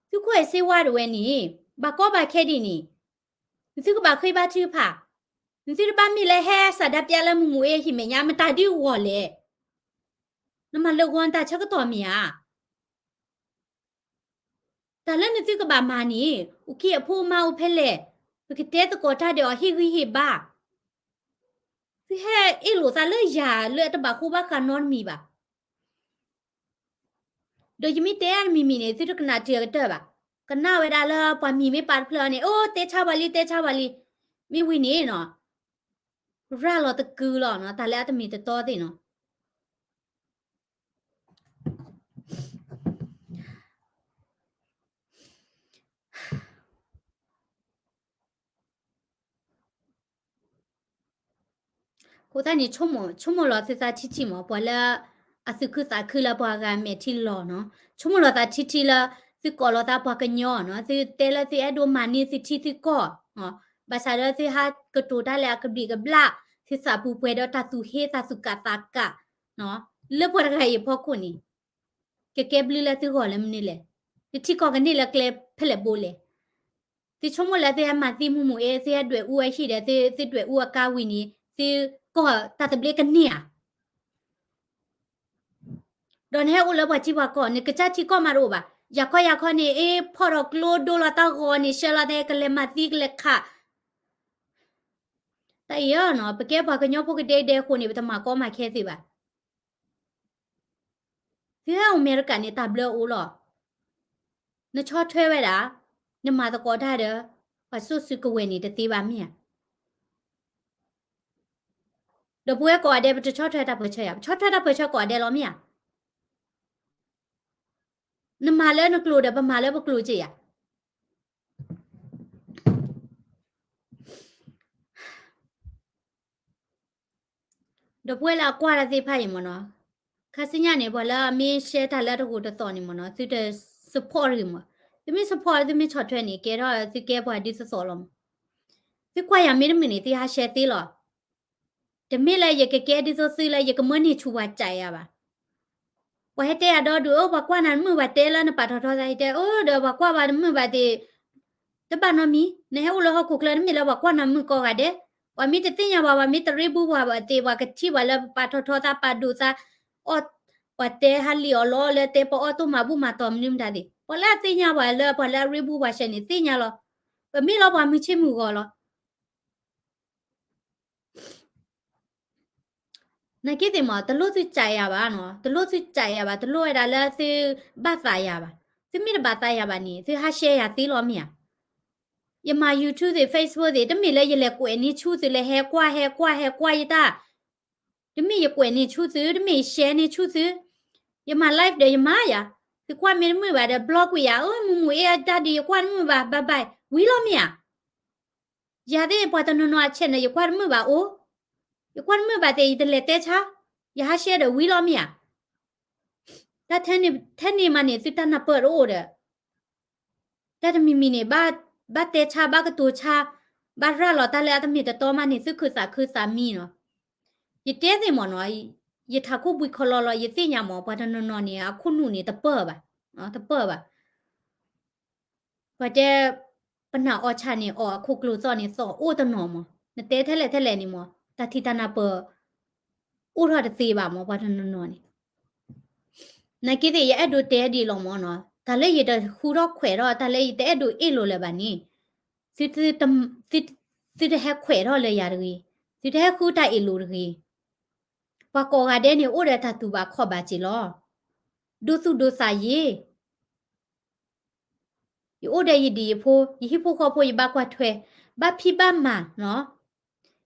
သုးခိၣ်အဲၣ်စ့ဝါတဝဲန့ၣ် ဘၣ်ကီဘၣ်ခဲဒ်န့ၣ် နသုကဘၣ်ဃ့ဘါထုကဖၣ်, နသုတဘၣ်မ့ၢ်လၢဟဲစးဒၣ်ပျၢ်လၢမုၢ်မုၢ်အ့ဟံၣ်မဲာ်ညါ မတၤဒ်အဂီၢ်လဲၣ်. နမၤလၢာ်ဂီၤနတၢ်ဆၢကတီၢ်မ့ၢ်ဧါ. တၢ်လၢနသုကဘၣ်မၤန့ၣ် အိၣ်ခံအဖိအမါအိၣ်ဖဲလဲၣ်, ပကတဲသကိးတၢ်ဒီးအဟ့ၣ်ဂံၢ်ဟ့ၣ်ဘါ. သုဟဲအ့ၣ်လိာ်သးလၢယၤလၢအတဘၣ်ဃိဘၣ်ဃးနီတမံၤဘၣ်. ဒီးယမ့ၢ်တဲအါတမံၤမံၤန့ၣ် သုတကနၣ်တၢ်အကတၢၢ်ဘၣ်. ကနၣ်ဝဲဒၣ်လၢပှၤမံၤမ့ၢ်ပာ်တဖျၢၣ်အီၤန့ၣ် အိၣ်တဲဆါပှၤလံ တဲဆါပှၤလံ. မ့ၢ်ဝံၤန့ၣ်နီၤ ရၤလီၤတကုာ်လီၤနီၤ တၢ်လၢအတမ့ၢ်တတီသ့ၣ်နီၤ. အဃိသတးန့ၣ် ဆိကမိၣ်လီၤသုသးထံထံမး ပှၤလၢအသူၣ်ခုသးခုလၢပှၤဂၤမဲာ်ထံလီၤနီၤ. ဆိကမိၣ်လီၤသးထံထံလၢ သုကိးလီၤသးပှၤကညီနီၤ, သုတဲလၢသုအဲၣ်ဒိးမၤန့ၢ်သုထံသုကီၢ်, ဘၣ်ဆၣ်ဒီးသုဟးကတိၤတၢ်လၢအကဘျံးကဘျၣ်, သုသးပူၤပှဲၤဒီးတၢ်သူၣ်ဟ့ တၢ်သူၣ်ကၢ်သးကၢ်, လၢပှၤတဂၤအံၤအဖီခိၣ်န့ၣ် ကကဲဘျုးလၢသုဂီၢ်လၢမနုၤလဲၣ်. သုထံကီၢ်ကန့ၢ်လၢကျဲဖဲလဲၣ်ဘိလဲၣ်. သုဆိကမိၣ်လၢသုဟဲမၤသံမုၢ်မုၢ်အ့ သုဟဲဒွဲၣ်အူအဟံၣ်ဒီး သုဒွဲၣ်အူအကါဝံၤန့ၣ် သုကီၢ်တၢ်သဘျ့ကန့ၢ်ဧါ. ဒီးနဟဲအိၣ်လၢပှၤထံပှၤကီၢ် နကစၢ်ထံကီၢ်မးတအိၣ်ဘၣ်. ယၤခီယၤခီန့ၣ် အ့ ဖီၣ်ထီၣ်ကျိဒိလီၤတၢ်ဂီၤန့ၣ် ဆှၢလီၤတဲကလဲၤမၤသံကလဲၤခး တၢ်အံၤနီၤ ပကဲပှၤကညီဖိကဒဲကဒဲအဃိန့ၣ် ပတမၤကီမၤခဲသုဘၣ်. သုဟဲအိၣ်အမဲရကၤန့ၣ် တၢ်ဘျၢအိၣ်လီၤ. နဆီၣ်ထွဲဝဲဒၣ်, နမၤသကိးတၢ်ဒီး ပှၤစိစူကဝဲၤန့ၣ်တသ့ဘၣ်မ့ၢ်ဧါ. ဒီးပဝဲကိးဂၤဒဲး ပတဆီၣ်ထွဲတၢ်ပၢၢ်ဆၢယၤ, ပဆီၣ်ထွဲတၢ်ပၢၢ်ဆၢကိးဂၤဒဲးလီၤမ့ၢ်ဧါ. နမၤလၢနကျိၤဒီး ပမၤလၢပကျိၤက့ၤယၤ. ဒီးပဝဲလၢအကွၢ်တၢ်သ့ၣ်တဖၣ်အံၤမ့ၢ်နီၤ, ခါဆူညါန့ၣ် ပှၤလၢအမ့ၢ် share တၢ်လၢတဂိာ်တသီးန့ၣ်မ့ၢ်နီၤ, သုတ support တဂ့ၤမ့ၢ်, သုမ့ၢ် support သုမ့ၢ်ဆီၣ်ထွဲန့ၣ် ကဲထီၣ်သုကဲပှၤဒ်သိးသိးလီၤမ့ၢ်, သုကွၢ်ယၤမ့တမုာ်န့ၣ် သုဟး share သ့လီၤ. တမ့ၢ်လၢယကကဲဒ်သိးသုလၢယကမၢန့ၢ်ဆူၣ်ပှၤကးယၤဘၣ်. ပှၤဟဲတဲယၤဒီဒူၣ်ဧၢ, ပှၤကွၢ်နၤတမုာ်ဘၣ် တဲလၢနပာ်ထီၣ်ထီသး ယတဲအၢ ဒီးပှၤကွၢ်ဘၣ်တမုာ်ဘၣ်သ့ၣ်, တဘၣ်နီတမံၤ, နဟဲအိၣ်လၢဟီၣ်ခိၣ်ချၢ တမ့ၢ်လၢပှၤကွၢ်နၤမုာ်ကိးဂၤဒဲး, ပှၤမ့ၢ်တသ့ၣ်ညါပှၤ ပှၤမ့ၢ်တရ့ဘူးပှၤဘၣ်သ့ၣ် ပှၤကထံၣ်ပှၤလၢပာ်ထီၣ်ထီသး ပာ်ဒိၣ်သး, အီၣ်, ပှၤတဲဟးလံၣ်အီၤလီၤလၢတဲပအီၣ်တိၢ်မၤဘူၣ်မၤတီၤမနုၤမတၤသ့ၣ်, ပှၤလၢအသ့ၣ်ညါပှၤလၢပှၤလၢအရ့ဘူးပှၤဆဲးန့ၣ် သ့ၣ်ညါလီၤ. ပမ့ၢ်လီၤပှၤမုၢ်ဆ့ၣ်မုၢ်ဂီၤလီၤ. နာ်က့သ့ၣ်မး တလိၣ်သုကးယၤဘၣ်နီၤ, တလိၣ်သုကးယၤဘၣ်, တလိၣ်ဝဲဒၣ်လၢသုဘၣ်သးယၤဘၣ်. သုမ့ၢ်တဘၣ်သးယၤဘၣ်န့ၣ် သုဟး share ယၤသ့လီၤမ့ၢ်ဧါ. ယမၤ YouTube သ့ၣ် Facebook သ့ၣ် တမ့ၢ်လၢယလဲၤကွဲးန့ၢ်ဆူၣ်သုလၢဟဲကွၢ် ဟဲကွၢ် ဟဲကွၢ်ယတၢ်, တမ့ၢ်ယကွဲးန့ၢ်ဆူၣ်သု, တမ့ၢ်ယ share န့ၢ်ဆူၣ်သု, ယမၤ live ဒီးယမၤယၤ, သုကွၢ်မ့တမုာ်ဘၣ်ဒီး block ကွံာ်ယၤ, အၢ မုၢ်မုၢ်အ့ အတၢ်ဒုးယကွၢ်တမုာ်ဘၣ် bye bye ဝံၤလီၤမ့ၢ်ဧါ. ယၤသ့ၣ်ပှၤတနီၤနီၤအ channel ယကွၢ်တမုာ်ဘၣ်အိၣ်, ယကွၢ်တမုာ်ဘၣ်သ့ၣ် ယတလဲၤတဲဆါ, ယဟး share ဒီးဝံၤလီၤမ့ၢ်ဧါ. တၢ်ထဲန့ၣ်မးန့ၣ် သုတၢ်နၢ်ပၢၢ်တအိၣ်ဒီး တၢ်တမံၤမံၤန့ၣ် ဘၣ်တဲဆါ ဘၣ်ကတိၤဆါ, ဘၣ်ရၤလီၤတၢ်လၢအတမ့ၢ်တတီမးန့ၣ် သုခုသးခုသးမံနီၤ. ယတဲသ့ၣ်မးနီၤ, ယထးခိၣ်ဘှံးခီလီလီၤ ယသ့ၣ်ညါမး ပှၤတနီၤနီၤန့ၣ် အခိၣ်နူာ်န့ၣ်တပၢၢ်ဘၣ်, တပၢၢ်ဘၣ်. ပှၤတဲ ပနၢ်အီၣ်ဆၣ်န့ၣ် အီၣ်အခိၣ်ကျိၤသီၣ်န့ၣ် သီၣ်အိၣ်တနီၤမး, နတဲထဲလဲၣ်ထဲလဲၣ်န့ၣ်မး တၢ်ထံၣ်တၢ်နၢ်ပၢၢ် အိၣ်ထီၣ်တသ့ဘၣ်မး ပှၤတနီၤနီၤန့ၣ် နာ်က့သ့ၣ် ယအဲၣ်ဒိးတဲဒ်အံၤလီၤမးနီၤ, တၢ်လၢယတဃုထီၣ်ခွဲးထီၣ် တၢ်လၢယတအဲၣ်ဒိးအ့ၣ်လိာ်လၢၤဘၣ်န့ၣ်, သုတဟဲခွဲးထီၣ်လၢယၤတဂ့ၤ, သုတဟဲဃုတၢ်အ့ၣ်လိာ်တဂ့ၤ. ပှၤကိးဂၤဒဲးန့ၣ် အိၣ်ဒီးတၢ်တူၢ်ဘၣ်ခီၣ်ဘၣ်က့ၤလီၤ. ဒိသူၣ်ဒိသးယ့ၢ် ယအိၣ်ဒီးယဒံၣ်ယဖိ, ယဟံၣ်ဖိဃီဖိ ယဘၣ်ကွၢ်ထွဲ, ဘၣ်ဖံးဘၣ်မၤနီၤ.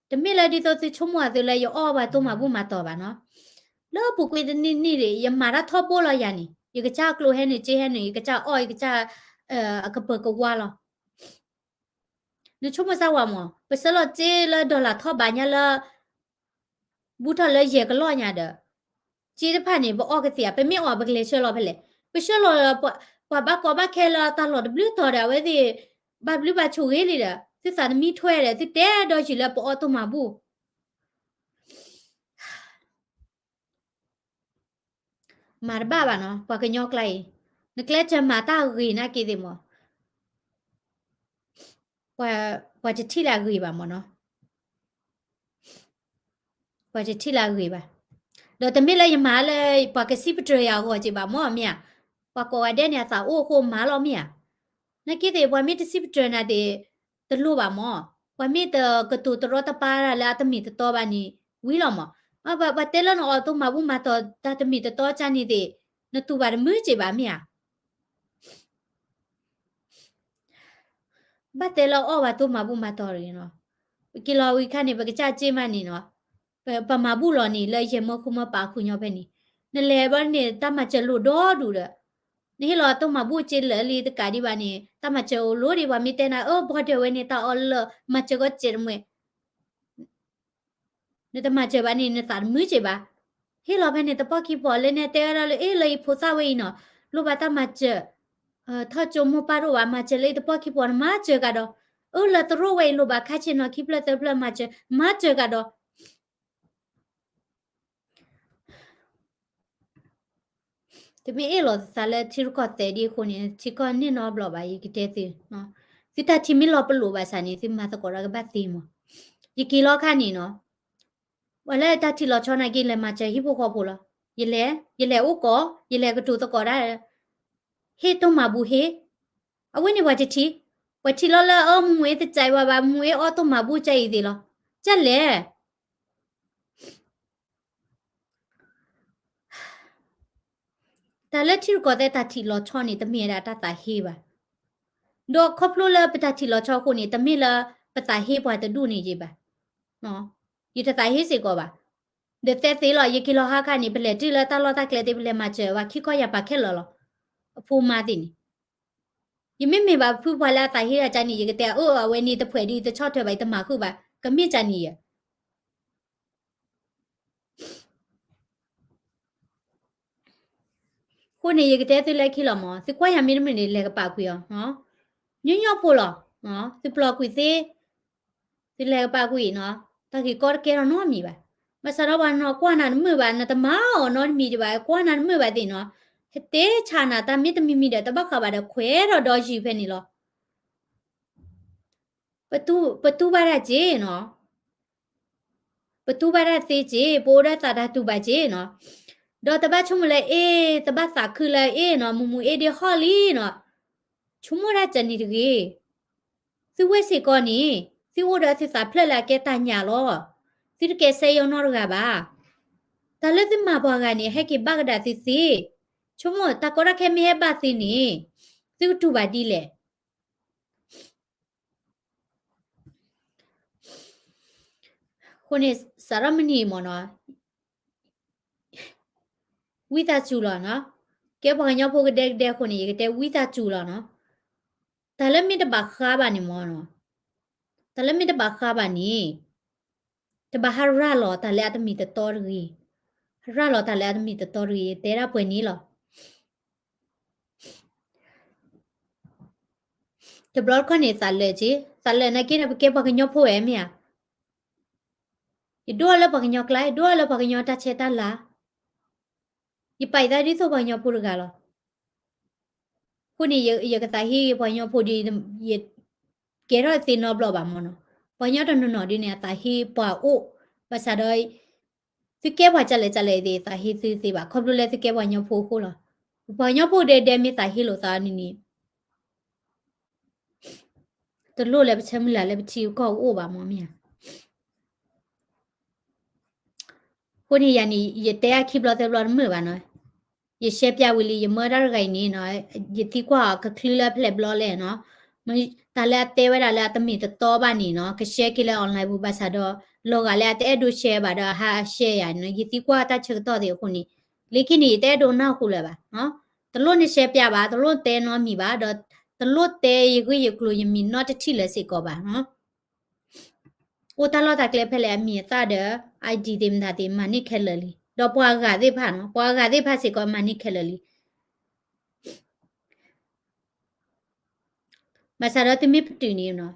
တမ့ၢ်လၢဒ်သိးသုဆိကမိၣ်အသိးလၢယအီၣ်ပှၤတိၢ်မၤဘူၣ်မၤတီၤဘၣ်နီၤ. လၢပူၤကွံာ်တနံၣ်နံၣ်ရံၣ် ယမၤတၢ်ထီဘိလီၤယၤန့ၣ်, ယကစၢ်ကျိဟဲနုာ်စ့ဟဲနုာ် ယကစၢ်အီၣ် ယကစၢ် အကပၢၤကဝါလီၤ. နဆိကမိၣ်စၢ်ဝဲမး, ပဆှၢလီၤစ့လၢ dollar ထီၣ်ဘးညါလၢ ဘူးထီၣ်လၢယဲၢ်ကလီၢ်ညါဒီး စ့တဖၣ်န့ၣ် ပအီၣ်ကသ့ဧါ, ပမ့ၢ်အီၣ် ပကလဲၤဆှၢလီၤဖဲလဲၣ်. ပဆှၢလီၤဒီး ပှၤဘၣ်ကီဘၣ်ခဲလၢတၢ်လီၢ်တဘျုးတီၤဒီး အဝဲသ့ၣ် ဘၣ်ဘျုးဘၣ်ဆိၣ်ဂ့ၤလံဒီး သုသးသမံထွဲဒီး သုတဲဒီးယုၢ်လၢပအီၣ်တိၢ်မၤဘူၣ် မၤတဘၣ်ဘၣ်နီၤ ပှၤကညီကျါအံၤ, နကျဲးစၢးမၤတၢ်ဂ့ၤနာ်က့သ့ၣ်မး, ပှၤတထံၣ်လၢအဂ့ၤဘၣ်မးနီၤ, ပှၤတထံၣ်လၢအဂ့ၤဘၣ်. ဒီးတမ့ၢ်လၢယမၤလၢ ပှၤကစံးပတြၢၤယၤအဂီၢ်က့ၤဘၣ်မးမ့ၢ်ဧါ, ပှၤကိးဂၤဒဲးန့ၣ် အသးအိၣ်အဃိမၤလီၤမ့ၢ်ဧါ. နာ်က့သ့ၣ် ပှၤမ့ၢ်တစံးပတြၢၤနၤသ့ၣ် တလိၣ်ဘၣ်မး, ပှၤမ့ၢ်တကတိၤတရီတပါလၢအတမ့ၢ်တတီဘၣ်န့ၣ် ဝံၤလီၤမး. ပှၤတဲလၢနအီၣ်တိၢ်မၤဘူၣ်မၤတီၤတၢ်တမ့ၢ်တတီကန့ၣ်သ့ၣ် နတူၢ်ဘၣ်တမုာ်က့ၤဘၣ်မ့ၢ်ဧါ. ဘၣ်တဲလၢအီၣ်ပှၤတိၢ်မၤဘူၣ်မၤတီၤတဂ့ၤနီၤ. ပက့ၤလီၤဝံၤခါန့ၣ် ပကစၢ်စ့မးန့ၣ်နီၤ, ပမၤဘူၣ်လီၤန့ၣ် လၢယဲၢ်မၢဃုမၢပာ်ဃုာ်ညီဖဲန့ၣ်, နလဲၤဘၣ်န့ၣ် တၢ်မၤစၢၤလိၣ်ဒီဒူၣ်ဒီး နဟ့ၣ်လီၤတိၢ်မၤဘူၣ်စ့လၢာ်လံတကးဒံးဘၣ်န့ၣ် တၢ်မၤစၢၤအိၣ်လိၣ်ဒံး ပှၤမ့ၢ်တဲနၤ အၢ ဘီဒၢးဝဲန့ၣ် တၢ်အီၣ်လၢမၤစၢၤကီးစဲးတမှဲၤ နတမၤစၢၤဘၣ်န့ၣ် နသးတမုာ်က့ၤဘၣ်. ဟ့ၣ်လီၤဖဲန့ၣ် တပီၢ်ခံပီၢ်လၢနတဲဝဲဒၣ်လၢ အ့ လၢယဖိသၣ်ဝဲအံၤနီၤ, လိၣ်ဘၣ်တၢ်မၤစၢၤ, ထီၣ်ကၠိမိၢ်ပၢ်တအိၣ်ဘၣ် မၤစၢၤလၢယတပီၢ်ခံပီၢ် နမၤစၢၤကဒီး. အၢ လၢသရိာ်ဝဲအံၤလိၣ်ဘၣ်ခါဆ့ၣ်နီၤခံဖျၢၣ်သၢဖျၢၣ်မၤစၢၤ မၤစၢၤကဒီး. တမ့ၢ်အ့ၣ်လိာ်သးလၢထံရူၢ်ကီၢ်သဲးဒ်အဃိန့ၣ် ထံကီၢ်န့ၢ်နီတဘျီဘၣ် ယကတဲသု, သုတၢ်ထံၣ်မ့ၢ်လီၤပလိာ်ဘၣ်ဆၣ်န့ၣ် သုမၤသကိးတၢ်ကဘၣ်သ့မး. ယက့ၤလီၤခါန့ၣ်နီၤ, ပှၤလၢတၢ်ထံၣ်လီၤဆီနာ်က့ လဲၤမၤစၢၤဟံၣ်ဖိဃီဖိလီၤ. ယလဲၤ, ယလဲၤအိၣ်ကီး, ယလဲၤကတိၤသကိးတၢ်, ဟ့ၣ်တိၢ်မၤဘူၣ်ဟ့ၣ်, အဝဲန့ၣ်ပှၤတထံၣ်, ပှၤထံၣ်လီၤလၢအမူမူအ့ၣ်တစဲးဝဲဘၣ်, မူမူအ့ၣ်အီၣ်တိၢ်မၤဘူၣ်ကၢ်အံၤသ့လီၤ, ကၢ်လဲၣ် တၢ်လၢထံရူၢ်ကီၢ်သဲးတၢ်ထံၣ်လီၤဆီန့ၣ် တမ့ၢ်ဝဲဒၣ်တၢ်သးဟ့ဘၣ်. ဒီးခီဖျိလၢပတၢ်ထံၣ်လီၤဆီအဃိန့ၣ် တမ့ၢ်လၢပသးဟ့ပှၤတဒူၣ်န့ၣ်ယံၤဘၣ်. ယတသးဟ့စ့ၢ်ကီးဘၣ်. ဒီးသဲသ့လီၤ, ယက့ၤလီၤဟါခါန့ၣ် ပလဲၤတုၤလၢတၢ်လီၢ်တၢ်ကျဲသ့ၣ် ပလဲၤမၤစၢၤဝဲ ခံခီယၤပာ်ခဲလၢာ်လီၤ. အဖိမါသ့ၣ်န့ၣ် ယမ့မ့ၢ်ဘၣ်ဖုပှၤလၢအသးဟ့တၢ်ကၢ်န့ၣ် ယကတဲအၢ အဝဲန့ၣ်တဖှဲးဒ်တဆီၣ်ထွဲဘၣ် ယတမၤဃုာ်ဘၣ် ကမ့ၢ်ကၢ်န့ၣ်ယဲ အဃိန့ၣ် ယကတဲသုလၢခံလီၤမး, သုကွၢ်ယၤမ့တမ့ၢ်န့ၣ် လဲၤကပာ်ကွံာ်အီၤ, ညီညီဖိလီၤ, သုပျီၢ်ကွံာ်သ့, သုလဲၤကပာ်ကွံာ်နီၤ, တၢ်ဂ့ၢ်ကီတကဲထီၣ်နီတမံၤဘၣ်. ဘၣ်ဆၣ်ဒီးပှၤနီၤကွၢ်နၤတမုာ်ဘၣ်, နတမၤအီၤနီတမံၤဘၣ်, ကွၢ်နၤတမုာ်ဘၣ်သ့ၣ်နီၤ, ဟဲတဲဆးနၤတၢ်မ့တမံၤမံၤဒီး တဘၣ်ဃးဘၣ်ဒီးခွဲးထီၣ်ဒီးယုၢ်ဖဲန့ၣ်လီၤ. ပတူၢ်ဘၣ်တၢ်က့နီၤ, ပတူၢ်ဘၣ်တၢ်သ့က့, ပအိၣ်ဒီးသးတၢ်တူၢ်ဘၣ်က့နီၤ, ဒီးတဘၣ်ဆိကမိၣ်လၢအ့ၣ်, တဘၣ်သးခုလၢအ့ၣ်နီၤ, မူမူအ့ၣ်ဒ့ဟီၣ်လံနီၤ, ဆိကမိၣ်တၢ်ကၢ်န့ၣ်တဂ့ၤ. သုဝဲစ့ၢ်ကီးန့ၣ် သုအိၣ်ဒီးသုသးဖျၢၣ်လၢအကဲတၢ်ညၣ်လီၤ. သုတကဲစဲယီၤနီတဂၤဘၣ်. တၢ်လၢသုမၤပှၤဂၤန့ၣ် ဟဲက့ၤဘၣ်ကဒၣ်သုသ့. ဆိကမိၣ်တၢ်ကီတၢ်ခဲမ့ၢ်ဟဲဘၣ်သုန့ၣ် သုကတူၢ်ဘၣ်ဒ်လဲၣ်. အဃိန့ၣ် စးထီၣ်မုၢ်နံၤမ့ၢ်နီၤ, ဝံသးစူၤလီၤနီၤ, ကဲပှၤကညီဖိကဒဲကဒဲအဃိန့ၣ် ယကတဲဝံသးစူၤလီၤနီၤ, တၢ်လၢမ့ၢ်တဘၣ်ဃးဘၣ်န့ၣ်မ့ၢ်နီၤ, တၢ်လၢမ့ၢ်တဘၣ်ဃးဘၣ်န့ၣ် တဘၣ်ဟးရၤလီၤတၢ်လၢအတမ့ၢ်တတီတဂ့ၤ, ဟးရၤလီၤတၢ်လၢအတမ့ၢ်တတီတဂ့ၤ ယတဲဒၣ်ပှဲၤန့ၣ်လီၤ. တဘျီတခီၣ်န့ၣ် သးလၢာ်က့, သးလၢာ်နာ်က့ဒီး ပကဲပှၤကညီဖိဝဲမ့ၢ်ဧါ, ယဒိၣ်ထီၣ်လၢပှၤကညီကျါ, ယဒိၣ်ထီၣ်လၢပှၤကညီတၢ်ဆဲးတၢ်လၤ, ယပာ်ယသးဒ်သိးပှၤကညီဖိတဂၤလီၤ. အဃိန့ၣ် ယကသးဟ့ပှၤကညီဖိဒီး ယကဲထီၣ်သ့နီတဘျီဘၣ်မ့ၢ်နီၤ, ပှၤကညီတနီၤနီၤဒ်န့ၣ် အသးဟ့ပှၤအိၣ်, ဘၣ်ဆၣ်ဒီး သုကဲပှၤကၢ်လဲၣ်ကၢ်လဲၣ်သ့ၣ် သးဟ့သုသ့ဘၣ် ခီဖျိလၢသုကဲပှၤကညီဖိအဃိလီၤ. ပှၤကညီဖိဒဲဒဲမ့ၢ်သးဟ့လိာ်သးန့ၣ်န့ၣ် တလိၣ်လၢပဆၢမုၢ်လၢ်လၢပထံပကီၢ်ကအိၣ်ဘၣ်မ့ၢ်မ့ၢ်ဧါ. အဃိန့ၣ်ယၤန့ၣ် ယတဲအခံဘျီသၢဘျီတမုာ်ဘၣ်နီၤ, ယရှဲပျၢ်ဝံၤလံ ယမၢတၢ်တဂၤအံၤန့ၣ်နီၤ, ယသံကွၢ်အီၤကချုလၢဖဲလဲၣ်ဘျီလဲၣ်နီၤ, တၢ်လၢအတဲဝဲဒၣ်လၢအတမ့ၢ်တတီဘၣ်န့ၣ်နီၤ, ကရှဲက့ၤလၢ online ပူၤဘၣ်ဆၣ်ဒီး လီၤဂာ်လၢအတအဲၣ်ဒိးရှဲဘၣ်ဒီး ဟးရှဲယၤနီၤ, ယသံကွၢ်တၢ်ဆၢကတီၢ်သ့ၣ်အဃိန့ၣ်, လၢခံန့ၣ် ယတအဲၣ်ဒိးနၢ်ဟူလၢၤဘၣ်. တလိၣ်နရှဲပျၢ်ဘၣ်, တလိၣ်တဲနီတမံၤဘၣ်, ဒီးတလိၣ်တဲယဂ့ၢ်ယကျိၤယမံၤနီတထံၣ်လၢၤစ့ၢ်ကီးဘၣ်. အိၣ်တၢ်လီၢ်တၢ်ကျဲဖဲလဲၣ်အမံၤအသၣ်ဒီး ID သ့ၣ်မတၤသ့ၣ် မၤန့ၢ်ခဲလၢာ်လံ, ဒီးပှၤအဂၤသ့ၣ်တဖၣ်နီၤ, ပှၤအဂၤသ့ၣ်တဖၣ်စ့ၢ်ကီးမၤန့ၢ်ခဲလၢာ်လံ. ဘၣ်ဆၣ်ဒီးသုမ့ၢ်ပတုာ်န့ၣ်နီၤ,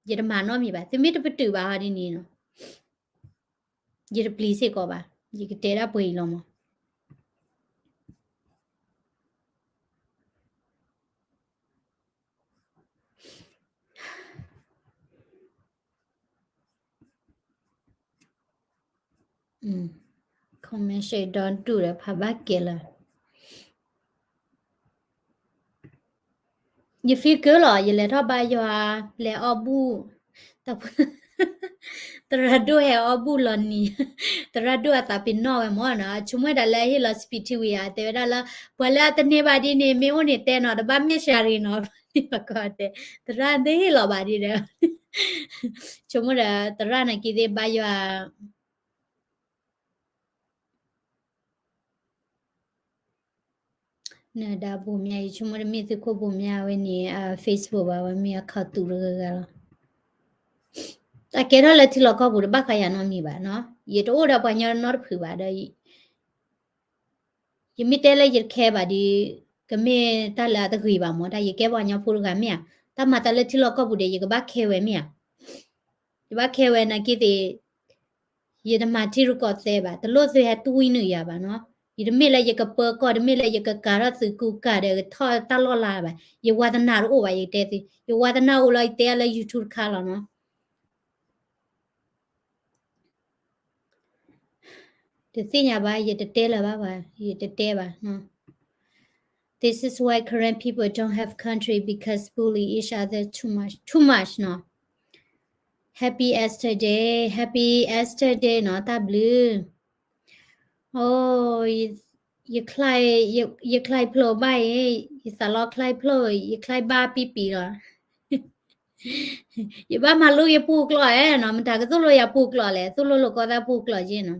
ယတမၤနီတမံၤဘၣ်, သုမ့ၢ်တပတုာ်ဘၣ်ဟီဒ်န့ၣ်နီၤ, ယတပျံၤစ့ၢ်ကီးဘၣ်, ယကတဲဒၣ်ပှဲၤအံၤလီၤမး. ခီမ့ၢ်ရှဲဒီဒူၣ်ဒီးဖးဘၣ်ကဲလၢ ယ feel good လီၤ, ယလဲၤထီၣ်ဘါယွၤ, လဲၤအီၣ်ဘူၣ်, သရၣ်ဒိၣ်ဟဲအီၣ်ဘူၣ်လီၤနံၤ, သရၣ်ဒိၣ်အသးပ့ၤနီၣ်ဝဲမ့ၢ်နီၤ, ဆိကမိၣ်ဒၣ်လၢဟ့ၣ်လီၤ speed ထံဝံၤဧါ, တဲဝဲဒၣ်လၢ ပှၤလၢအတန့ၢ်ဘၣ်ဒ်န့ၣ် မ့ၢ်အိၣ်န့ၣ်တဲနီၤ, တဘၣ်မ့ၢ်ရှၤရံနီၤ, တဲ သရၣ်တဟ့ၣ်လီၤဘၣ်ဒ်ဒီး, ဆိကမိၣ်ဒီး သရၣ်နာ်က့သ့ၣ်ဘါယွၤ နဒါဘိမၠါ ယဆိကမိၣ်တမ့ၢ်သုးခိၣ်ဘိမၠါဝဲန့ၣ် အ Facebook ဘၣ်, ဝဲမ့ၢ်အခီၣ်တူာ်တဂၤဂၤလီၤ. တၢ်ကဲထီၣ်လၢထံလီၢ်ကီၢ်ပူၤတဘၣ်ဃးယၤနီတမံၤဘၣ်နီၤ, ယတအိၣ်ဒီးပှၤကညီနီတဖုဘၣ်ဒီး ယမ့ၢ်တဲလၢယတခဲဘၣ်ဒီး ကမ့ၢ်တၢ်လၢအတဂ့ၤဘၣ်မ့ၢ်, တၢ်ယကဲပှၤကညီဖိတဂၤမ့ၢ်ဧါ, တၢ်မၤတၢ်လၢထံလီၢ်ကီၢ်ပူၤဒီး ယကဘၣ်ခဲဝဲမ့ၢ်ဧါ, ယဘၣ်ခဲဝဲနာ်က့သ့ၣ် ယတမၤထံရူၢ်ကီၢ်သဲးဘၣ်, တလိၣ်သုဟဲတူၢ်ဝံနုာ်ယၤဘၣ်နီၤ, ယတမ့ၢ်လၢယကပၢကီၢ်, တမ့ၢ်လၢယကကၤထီၣ်သုးကူကၤဒီးကထီၣ်တၢ်လီၢ်လါဘၣ်, ယဝါသနာတအိၣ်ဘၣ်, ယတဲသု, ယဝါသနာအိၣ်လီၤ ယတဲလၢ YouTube တခါလီၤနီၤ. တသ့ၣ်ညါဘၣ်, ယတတဲလၢၤဘၣ်ဘၣ်, ယတတဲဘၣ်နီၤ. This is why Karen people don't have country because bully each other too much, too much နီၤ. Happy Easter Day, Happy Easter Day နီၤ, တၢ်ဘျုး. အိ, ယချါ, ယချါဖျိဘၣ်အံၤ, ယသးလီချါဖျိ, ယချါဘၣ်ပံပံလီၤ. ယဘၣ်မၤလိယပူၤကျိာ်ဧါနီၤ, မတၤကသိၣ်လိယၤပူၤကျိာ်လဲၣ်, သိၣ်လိလိာ်ကီသးပူၤကျိာ်က့နီၤ.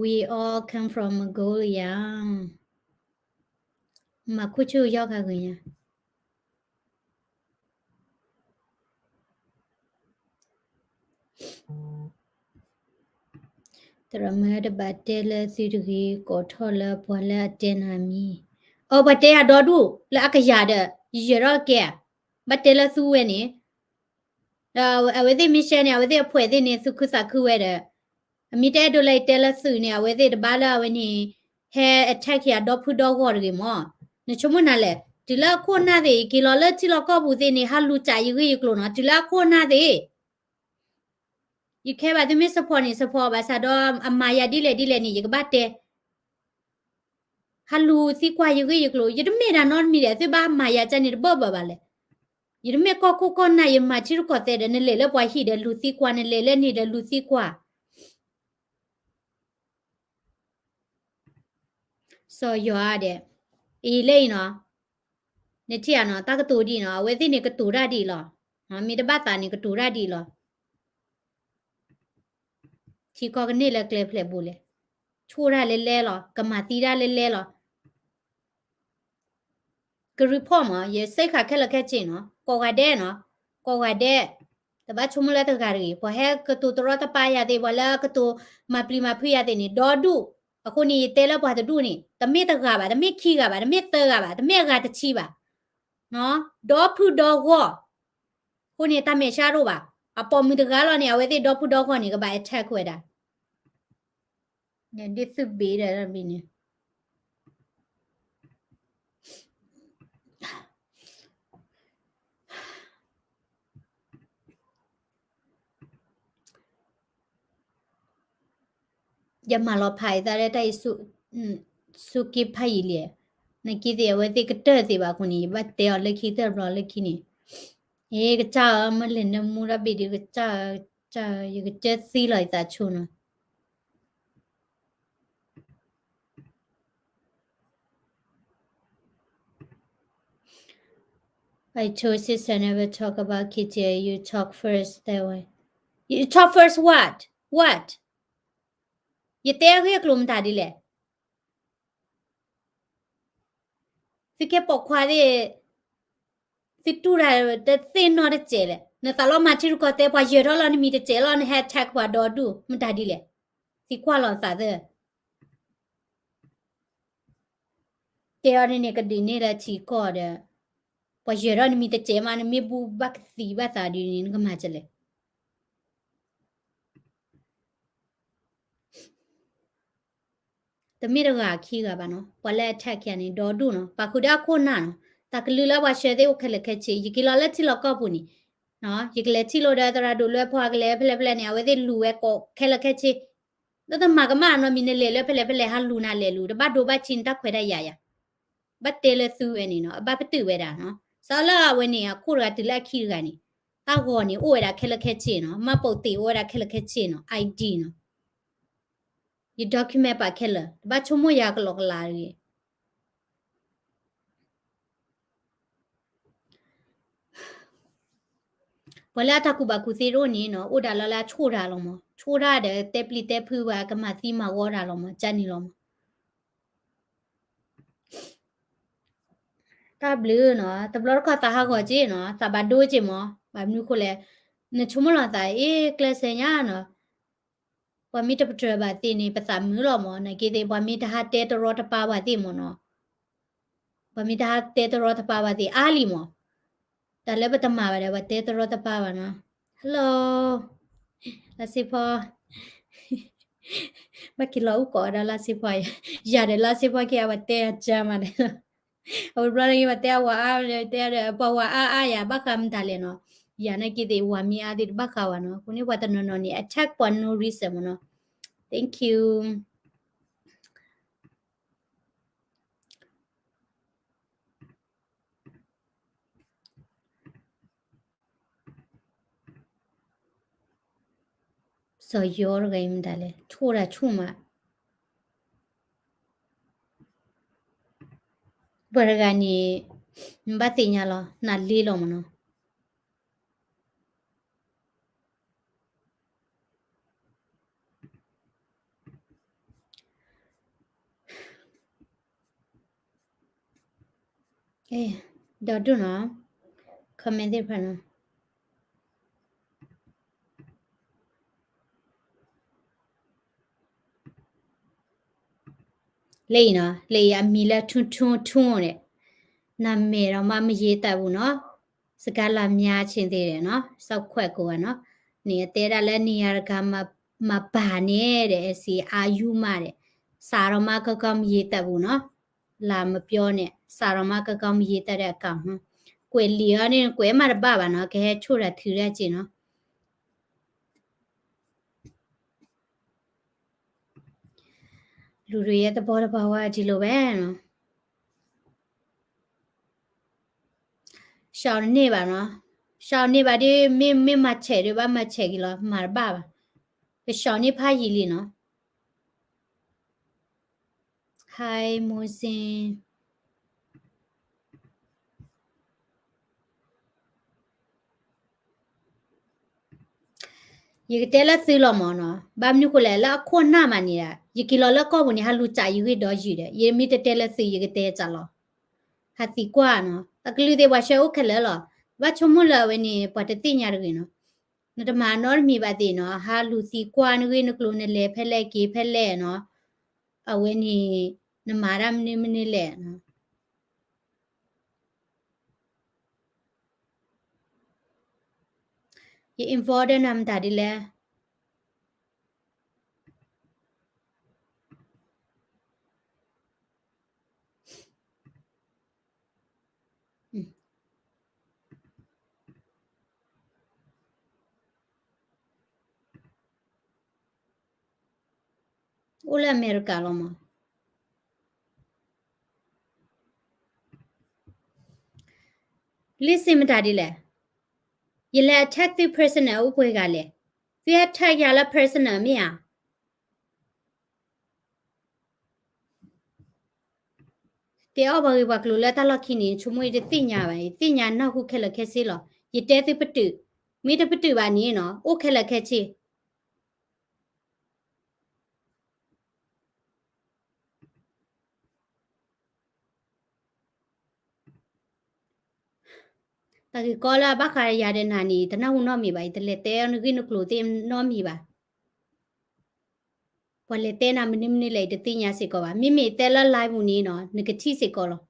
We all come from Mongolia. မၤခူၣ်ဆူၣ်ယီၢ်ခါဂ့ၤညါ သရၣ်မုၣ်တဘၣ်တဲလၢသုတဂ့ၤ ကိးထီၣ်လၢပှၤလၢအတဲနၤမံၤ, အိ ပှၤတဲယၤဒီဒူၣ်လၢအကယၤဒီး ယယဲၢ်ထီၣ်ကဲဧါ, ဘၣ်တဲလၢသုဝဲန့ၣ်, ဒီးအဝဲသ့ၣ်မ့ၢ်ရှဲန့ၣ် အဝဲသ့ၣ်အဖှဲးသ့ၣ်န့ၣ် သူၣ်ခုသးခုဝဲဒီး, အမ့ၢ်တအဲၣ်ဒိးလၢယတဲလၢသုးန့ၣ် အဝဲသ့ၣ်တဘၣ်လၢအဝဲန့ၣ် ဟဲ attack ယၤဒီဖုဒီဂီၢ်တဂ့ၤမၢ်, နဆိကမိၣ်နၤလဲၣ်, တုၤလၢအခိၣ်အနၢ်သ့ၣ် ယက့ၤလီၤလၢထံလီၢ်ကီၢ်ပူၤသ့ၣ်န့ၣ် ဟးလူၤကးယဂ့ၢ်ယကျိၤနီၤ, တုၤလၢအခိၣ်အနၢ်သ့ၣ် ယခဲဘၣ်သုမ့ၢ် support န့ၣ် support ဘၣ်ဆၣ်ဒီး အမၤယၤဒ်လဲၣ်ဒ်လဲၣ်န့ၣ် ယကဘၣ်တဲ, ဟးလူၤသံကွၢ်ယဂ့ၢ်ယကျိၤ, ယတမ့ၢ်တၢ်နီတမံၤဒီး သုဘၣ်မၤယၤကန့ၣ်တဘၣ်ဘၣ်ဘၣ်လဲၣ်, ယတမ့ၢ်ကီၢ်ခိၣ်ကီၢ်နၢ် ယမၤထံရူၢ်ကီၢ်သဲးဒီး နလဲၤလၢပှၤဟံၣ်ဒီးလူၤသံကွၢ်, နလဲၤလၢန့ၣ်ဒီးလူၤသံကွၢ် စီၤယွၤဒဲး, အံၤလၢအံၤနီၤ, နထံၣ်ဧါနီၤ, တၢ်ကတိၤဒ်အံၤနီၤ, အဝဲသ့ၣ်န့ၣ်ကတိၤတၢ်ဒ်အံၤလီၤ, မ့ၢ်တဘၣ်သးန့ၣ်ကတိၤတၢ်ဒ်အံၤလီၤ, ထံကီၢ်ကန့ၢ်လၢကျဲဖျဲးဘိလဲၣ်, ဆိၣ်တၢ်လဲလဲလီၤ, ကမၤသံတၢ်လဲလဲလီၤ က report မး, ယစ့ၢ်ကီးခဲလၢာ်ခဲဆ့နီၤ, ကိးဂၤဒဲးနီၤ, ကိးဂၤဒဲး, တဘၣ်ဆိကမိၣ်လၢတဂၤတဂ့ၤ, ပှၤဟဲကတိၤတရီတပါယၤသ့ၣ်, ပှၤလၢကတိၤမၤပျံၤမၤဖုးယၤသ့ၣ်န့ၣ် ဒီဒူၣ်, အဃိန့ၣ် ယတဲလၢပှၤတဒူၣ်န့ၣ် တမ့ၢ်တဂၤဘၣ်, တမ့ၢ်ခံဂၤဘၣ်, တမ့ၢ်သၢဂၤဘၣ်, တမ့ၢ်အဂၤတဆံဘၣ်, ဒီဖုဒီဂီၢ်, အဃိန့ၣ် တၢ်မဲာ်ဆှးတအိၣ်ဘၣ်, အပိာ်မုၣ်တဂၤလီၤန့ၣ် အဝဲသ့ၣ်ဒီဖုဒီဂီၢ်န့ၣ် ကဘၣ် attack ဝဲဒၣ် ဒ်သုးဘ့ၣ်ဒီးဘ့ၣ်န့ၣ်, ယမၤလီၤဖးအသးလၢတၢ်အံၤ ဆူက့ဖးယံာ်လံ, နက့သ့ၣ်အဝဲသ့ၣ်ကတၢၢ်သ့ဘၣ်အဃိန့ၣ် ယဘၣ်တဲအီၤလၢခံတဘျီလၢခံန့ၣ်, အ့ ကစၢ်ဧၢ, မ့ၢ်လဲၤနၢမူတၢ်ဘ့ၣ်ဒီး ကစၢ်ဧၢ, ကစၢ်ဧၢ, ယကတၢၢ်သံလီၤယသးဆိနီၤ. I told sister never talk about K T L, you talk first, that way. You talk first what? What? ယတဲအဂ့ၢ်အကျိၤမတၤဒ်လဲၣ်. သုကဲပိာ်ခွါသ့ၣ်, သုတူၢ်တၢ်တသ့ၣ်နီတစဲးလဲၣ်. နသးလီမၤထံရူၢ်ကီၢ်သဲး ပှၤယၢၤထီၣ်လီၤနမံၤတစဲးလီၤ နဟဲ attack ပှၤဒီဒူၣ် မတၤဒ်လဲၣ်. သံကွၢ်လီၤသးသၢ တဲအီၤဒ်န့ၣ် ကဒုးန့ၢ်လၢထံကီၢ်ဒီး ပှၤယၢၤထီၣ်နမံၤတစဲးမး နမ့ၢ်ဘူၣ်ဘၣ်ကသံဘၣ်သးဒ်န့ၣ် နကမၤဒ်လဲၣ်. တမ့ၢ်တဂၤခံဂၤဘၣ်နီၤ, ပှၤလၢ attack ယၤန့ၣ် ဒီဒူၣ်နီၤ, ပာ်ဃုာ်ဒီးအခိၣ်နၢ်နီၤ, တၢ်ကလုၢ်လၢပှၤဆှၢသ့ၣ်အိၣ်ခဲလၢာ်ခဲဆ့, ယက့ၤလီၤလၢထံလီၢ်ကီၢ်ပူၤန့ၣ်, ယကလဲၤထံၣ်လိာ်ဒီးသရၣ်ဒိၣ်လွဲၢ်ဖီကလဲၤဖဲလဲၣ်ဖဲလဲၣ်န့ၣ် အဝဲသ့ၣ်လူၤဝဲကိးခဲလၢာ်ခဲဆ့, ဒီးတမၤကမၣ်နီတမံၤ နလဲၤလၢဖဲလဲၣ်ဖဲလဲၣ် ဟးလူၤနၤလဲၤလူၤ တဘၣ်ဒိဘၣ်ထံးနတၢ်ခွဲးတၢ်ယာ်ယၤ, ဘၣ်တဲလၢသုဝဲန့ၣ်နီၤ, အဘၣ်ပတုာ်ဝဲဒၣ်နီၤ, စးလၢအဝဲန့ၣ် အခိၣ်တဂၤတုၤလၢအခံတဂၤန့ၣ်, တၢ်ဂီၤန့ၣ် အိၣ်ဝဲဒၣ်ခဲလၢာ်ခဲဆ့နီၤ, မှတ်ပုံတင် အိၣ်ဝဲဒၣ်ခဲလၢာ်ခဲဆ့နီၤ, I D နီၤ ယ document ပာ်ခဲလၢာ်, တဘၣ်ဆိကမိၣ်ယၤကလီကလီတဂ့ၤ. ပှၤလၢအတၢ်ကူၣ်ဘၣ်ကူၣ်သ့တအိၣ်န့ၣ်နီၤ, အိၣ်ဒၣ်လၢလၢအဆိၣ်တၢ်လီၤမး, ဆိၣ်တၢ်ဒီးတဲပျံၤတဲဖုးဝဲ ကမၤသံမၤဝီတၢ်လီၤမး, ကန့ၣ်လီၤမး. တၢ်ဘျုးနီၤ, တဘျီတခီၣ်သးဟးဂီၤက့နီၤ, သးဘၣ်ဒိက့မး, ဘၣ်မနုၤဃိလဲၣ်, နဆိကမိၣ်လီၤသး အ့ ကျဲးစၢးညါနီၤ ပှၤမ့ၢ်တပတြၢၤဘၣ်သ့ၣ်န့ၣ် ပသးမုာ်လီၤမး, နာ်က့သ့ၣ် ပှၤမ့ၢ်တဟးတဲတရီတပါဘၣ်သ့ၣ်မးနီၤ, ပှၤမ့ၢ်တဟးတဲတရီတပါဘၣ်သ့ၣ်အါလံမး, တၢ်လၢပတမၤဘၣ်ဒီး ပှၤတဲတရီတပါဘၣ်နီၤ. Hello, လါစ့ဖီ ဘၣ်က့ၤလီၤအူကိးဒီးလါစ့ဖီ, ယၤဒီးလါစ့ဖီက့ၤ အဝဲတဲအကၢမးဒီး အဝဲဘျီန့ၣ် ပှၤတဲအဝၤအါ, တဲဒီး ပှၤဝၤအါအါယၤ ဘၣ်ဃးမတၤလဲၣ်နီၤ, ယၤနာ်က့သ့ၣ် ဝၤမ့ၢ်အါသ့ၣ်တဘၣ်ဃးဝဲနီၤ, အဃိန့ၣ် ပှၤတနီၤနီၤန့ၣ် attack ပှၤ no reason မးနီၤ. Thank you. စီၤယီတဂၤအံၤမတၤလဲၣ်, ဆိၣ်တၢ်ဆိၣ်မး, ပှၤတဂၤန့ၣ် နဘၣ်သ့ၣ်ညါလီၤ, နၤလ့လီၤမးနီၤ. ဒီဒူၣ်နီၤ, comment သ့ၣ်တဖၣ်နီၤ. လၢအံၤနီၤ, လၢအံၤအမံၤလၢ ထူထူထူန့ၣ်, နမဲာ်ဒီးမးမယ့ၤတၢ်ပူၤနီၤ, စကားလာများချင်သေးတယ်နော်, စောင့်ခွင့်ကိုပါနော်, န့ၣ်အတဲဒၣ်လၢ နေရာတကာမှာ မပာ်နဲ့တဲ့, အဲစံအာယူမးတဲ့, စးထီၣ်မးကီကီမယ့ၤတၢ်ပူၤနီၤ, လာမပြောနဲ့, စးထီၣ်မးကီကီမယ့ၤတၢ်ဒီးအကီနီၤ, ကွဲးလံာ်အီၤန့ၣ် ကွဲးမးတဘၣ်ဘၣ်နီၤ, ကဟဲဆိၣ်တၢ်ထုးတၢ်က့ၤနီၤ. လူတွေရဲ့သဘောသဘာဝကဒီလိုပဲနော်. ရှောင်နေပါနော်, ရှောင်နေပါဒီး မ့ၢ် မ့ၢ်မၤဆဲးဒီး ဘၣ်မၤဆဲးက့ၤလီၤ, မၤတဘၣ်ဘၣ်, ကရှောင်နေဖးယံာ်လံနော်. Hi မိုးစင်. ယကတဲလၢသုလီၤမးနီၤ, ဘၣ်မနုၤဃိလဲၣ်, လၢအခိၣ်နၢ်မးန့ၣ်ဒီး ယက့ၤလီၤလၢကီၢ်ပူၤန့ၣ် ဟးလူၤစးယဂ့ၢ်ဒီယုာ်ဒီး ယမ့ၢ်တတဲလၢသု ယကတဲစးလီၤ. ဟးသံကွၢ်နီၤ, အကလုၢ်သ့ၣ်ပှၤဆှၢအိၣ်ခဲလၢာ်လီၤ, ဘၣ်ဆိကမိၣ်လၢအဝဲန့ၣ် ပှၤတသ့ၣ်ညါတဂ့ၤနီၤ. နတမၤနီတမံၤဘၣ်သ့ၣ်နီၤ, ဟးလူၤသံကွၢ်နဂ့ၢ်နကျိၤ နလဲၤဖဲလဲၣ်က့ၤဖဲလဲၣ်နီၤ, အဝဲန့ၣ် နမၤတၢ်မနုၤမနုၤလဲၣ်နီၤ. ယ involve ဒီးနၤမတၤဒ်လဲၣ်. အိၣ်လၢအမဲရကၤလီၤမး. Listen မတၤဒ်လဲၣ်. ယလဲၤ attack သု personal အိၣ်ပှဲၤဂၤလဲၣ်. သုဟဲ attack ယၤလၢ personal မ့ၢ်ဧါ. တဲအီၣ်ပှၤဂ့ၢ်ပှၤကျိၤလၢတၢ်လီၢ်ခံန့ၣ် ဆိကမိၣ်ယတသ့ၣ်ညါဘၣ်, ယသ့ၣ်ညါနၢ်ဟူခဲလၢာ်ခဲဆ့လီၤ. ယတဲသုပတုာ်, မ့ၢ်တပတုာ်ဘၣ်န့ၣ်နီၤ, အိၣ်ခဲလၢာ်ခဲဆ့ တၢ်ဂ့ၢ်ကီလၢအဘၣ်ဃးယၤဒီးနၤန့ၣ် တနၢ်ဟူနီတမံၤဘၣ်, ယတလဲၤတဲနဂ့ၢ်နကျိၤသ့ၣ်နီတမံၤဘၣ်. ပှၤလဲၤတဲနၤမနုၤမနုၤလဲၣ် ယတသ့ၣ်ညါစ့ၢ်ကီးဘၣ်. မ့မ့ၢ်တဲလၢ live ပူၤန့ၣ်နီၤ, နကထံၣ်စ့ၢ်ကီးလီၤ.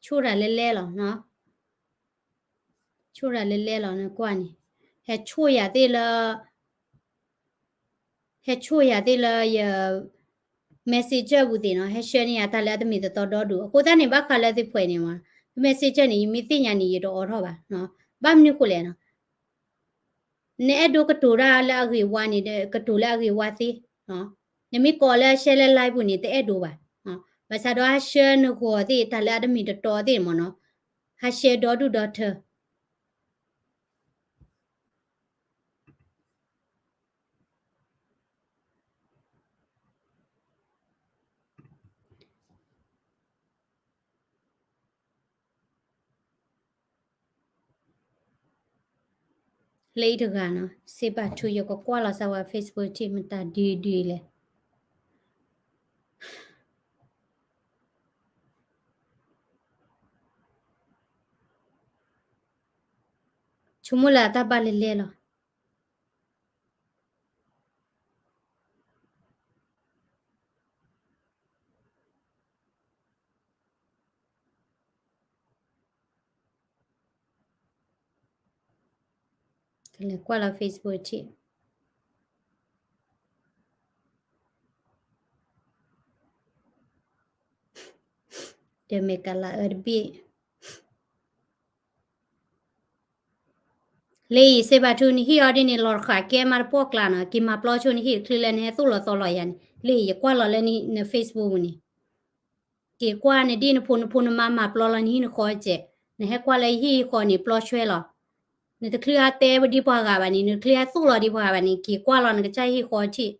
ဆိၣ်တၢ်လဲၤလဲၤလီၤနီၤ. ဆိၣ်တၢ်လဲၤလဲၤလီၤ နကွၢ်န့ၣ်, ဟဲဆိၣ်ယၤသ့ၣ်လၢ ဟဲဆိၣ်ယၤသ့ၣ်လၢယ messenger ပူၤသ့ၣ်နီၤ, ဟဲဆှၢန့ၢ်ယၤတၢ်လၢအတမ့ၢ်တတီဒီဒူၣ်. အဃိသတးန့ၣ် ဘၣ်ဃးလၢသုဖှဲးန့ၣ်မး, messenger န့ၣ် ယမ့ၢ်သ့ၣ်ညါန့ၣ် ယတအိးထီၣ်ဘၣ်. ဘၣ်မနုၤဃိလဲၣ်နီၤ, နအဲၣ်ဒိးကတိၤတၢ်လၢအဂ့ၤဝါန့ၣ်ဒီး ကတိၤလၢအဂ့ၤဝါသ့, နမ့ၢ်ကိးလၢ share လၢ live ပူၤန့ၣ် တအဲၣ်ဒိးဘၣ်. ဘၣ်ဆၣ်ဒီးဟဲဆှၢနဂီၤသ့ၣ် တၢ်လၢအတမ့ၢ်တတီသ့ၣ်မးနီၤ, ဟဲ share ဒီဒူၣ်ဒီထၢ လၢအံၤတဂၤနီၤ, စ့ဘၣ်ထူ ယကကွၢ်လီၤစၢၤဝဲ Facebook ထံၣ်မတၤဒုဒုလဲၣ်. ဆိကမိၣ်လၢအတၢ်ဘၣ်လဲၤလဲၤလီၤ. ကလဲၤကွၢ်လီၤ Facebook ထံၣ်. ဒီးမ့ၢ်ကလၤအၢတဘ့ၣ်. လၢအံၤ စ့ဘၣ်ထူ နဟံၣ်အီၤဒ်န့ၣ် လီၤတဃာ်ကဲမးတပီၢ်ကျါနီၤ, က့ၤမၤပျီဆိနဟံၣ်တချုးလၢနဟဲသိၣ်လီၤသီလီၤယၤန့ၣ်, လၢအံၤ ယကွၢ်လီၤလၢန Facebook ပူၤန့ၣ်, က့ၤကွၢ်နဒ်နဖိနဖိနမါမၤပျီလီၤနဟံၣ်နဃီကဲး, နဟဲကွၢ်လၢယဟံၣ်ယဃီန့ၣ် ပျီဆွဲလီၤ. နတချုးဟဲတဲဒ်ပှၤဂၤဘၣ်န့ၣ်, နတချုးဟဲသိၣ်လီၤဒ်ပှၤဂၤဘၣ်န့ၣ်, က့ၤကွၢ်လီၤနကစၢ်ဟံၣ်ဃီထံၣ်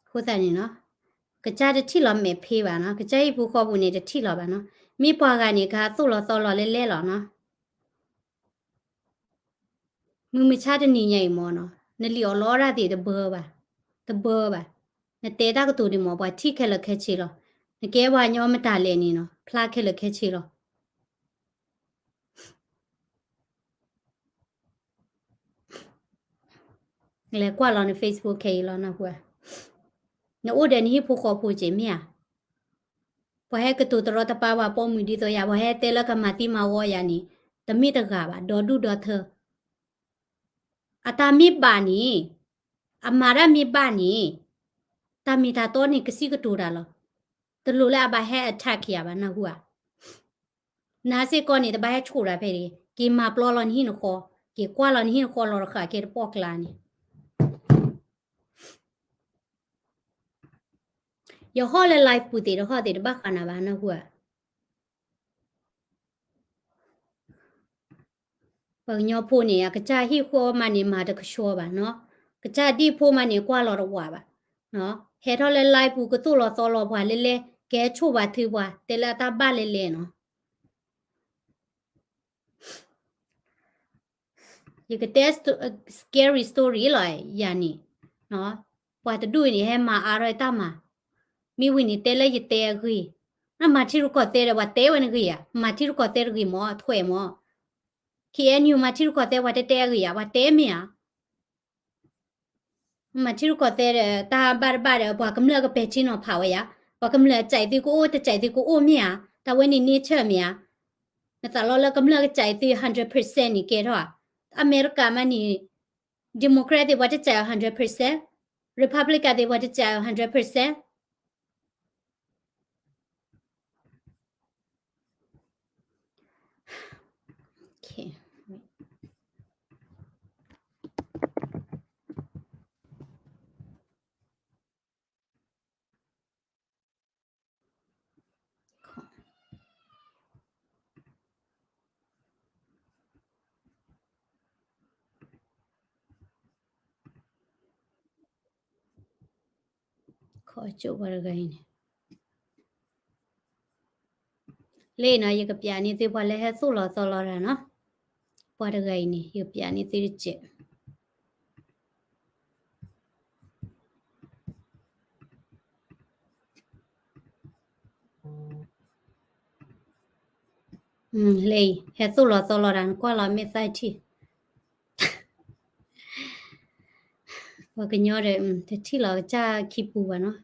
အဃိသတးန့ၣ်နီၤ, ကစၢ်တထံၣ်လီၤမဲာ်ဖ့ဘၣ်နီၤ, ကစၢ်ဟံၣ်ဖိဃီဖိပူၤန့ၣ် တထံၣ်လီၤဘၣ်နီၤ, မ့ၢ်ပှၤဂၤန့ၣ် ကဟးသိၣ်လီၤသီလီၤလဲလဲလီၤနီၤ. မုၢ်မဆါတနံၤညါအံၤမ့ၢ်နီၤ, နလံာ်အီၣ်လီအီၣ်တၢ်သ့ၣ်တဘၢဘၣ်, တဘၢဘၣ်, နတဲတၢ်ကတိၤဒံးမ့ၢ် ပှၤထံၣ်ခဲလၢာ်ခဲဆ့လီၤ, နကဲပှၤကညီမတၤလဲၣ်န့ၣ်နီၤ, ဖျါခဲလၢာ်ခဲဆ့လီၤ. လဲၤကွၢ်လီၤန Facebook ခဲအံၤလီၤ နၢ်ဟူဧါ, နအိၣ်ဒီးနဟံၣ်ဖိဃီဖိက့ၤမ့ၢ်ဧါ, ပှၤဟဲကတိၤတရီတပါပှၤပိာ်မုၣ်ဒ်သိးယၤ, ပှၤဟဲတဲလၢကမၤသံမၤဝီယၤန့ၣ်, တမ့ၢ်တဂၤဘၣ်, ဒီဒူၣ်ဒီထၢ, အတၢ်မ့ၢ်ဘၣ်န့ၣ်, အမၤတၢ်မ့ၢ်ဘၣ်န့ၣ်, တၢ်မ့ၢ်တၢ်တီန့ၣ် ကစံးကတိၤတၢ်လီၤ, တလိၣ်လၢအဘၣ်ဟဲ attack ယၤဘၣ် နၢ်ဟူဧါ. နၤစ့ၢ်ကီးန့ၣ် တဘၣ်ဟဲဆိၣ်တၢ်ဖဲန့ၣ်, က့ၤမၤပျီလီၤနဟံၣ်နဃီ, က့ၤကွၢ်လီၤနဟံၣ်နဃီလီၤတဃာ်ကဲတပီၢ်ကျါန့ၣ်, ယဟီၣ်လၢ live ပူၤသ့ၣ်တဟီၣ်သ့ၣ်တဘၣ်ဃးနၤဘၣ် နၢ်ဟူဧါ. ပှၤကညီဖိန့ၣ် အကစၢ်ဟံၣ်ဃီမးန့ၣ် မၤတကဆှီဘၣ်နီၤ, ကစၢ်ဒံၣ်ဖိမးန့ၣ် ကွၢ်လီၤတဝးဘၣ်, ဟဲထီၣ်လၢ live ပူၤကသိၣ်လီၤသီလီၤပှၤလဲလဲ, ကဲဆိၣ်ပှၤထုပှၤ တဲလၢအတၢ်ဘၣ်လဲလဲနီၤ. ယကတဲ scary story လီၤ ယၤန့ၣ်, ပှၤတဒူၣ်အံၤန့ၣ် ဟဲမၤအါထီၣ်တၢ်မၤ, မ့ၢ်ဝံၤန့ၣ်တဲလၢယတဲအဂ့ၢ်, နမၤထံရူၢ်ကီၢ်သဲးဒီး ပှၤတဲဝဲနဂ့ၢ်ဧါ, မၤထံရူၢ်ကီၢ်သဲးတဂ့ၤမၢ်, ထွဲမၢ်, KNU မၤထံရူၢ်ကီၢ်သဲး ပှၤတဲတဲအဂ့ၢ်ဧါ, ပှၤတဲမ့ၢ်ဧါ. မၤထံရူၢ်ကီၢ်သဲးဒီး တၢ်ဘၣ်တဘၣ်ဒီး ပှၤကမျၢၢ်ကပဲာ်ထံနီၤဖးဝဲယါ, ပှၤကမျၢၢ်အစဲးသုကအိၣ် တစဲးသုကအိၣ်မ့ၢ်ဧါ, တၢ်ဝဲန့ၣ် nature မ့ၢ်ဧါ, နသးလီလၢကမျၢၢ်ကစဲးသု hundred percent န့ၣ်ကဲထီၣ်ဧါ, အမဲရကၤမးန့ၣ် Democrat သ့ၣ်ပှၤတစဲး hundred percent, Republican သ့ၣ်ပှၤတစဲး hundred percent. ခီကၠိပှၤတဂၤအံၤန့ၣ်, လၢနီၤ ယကပြးန့ၢ်သုပှၤလၢဟဲသိၣ်လီၤသီလီၤတၢ်နီၤ, ပှၤတဂၤအံၤန့ၣ် ယကပြးန့ၢ်သုတစဲး. လၢအံၤ ဟဲသိၣ်လီၤသီလီၤတၢ် နကွၢ်လီၤမဲာ်သၣ်ထံၣ်, ပှၤကညီဒီး တထံၣ်လီၤကစၢ်ခံပူၤဘၣ်နီၤ,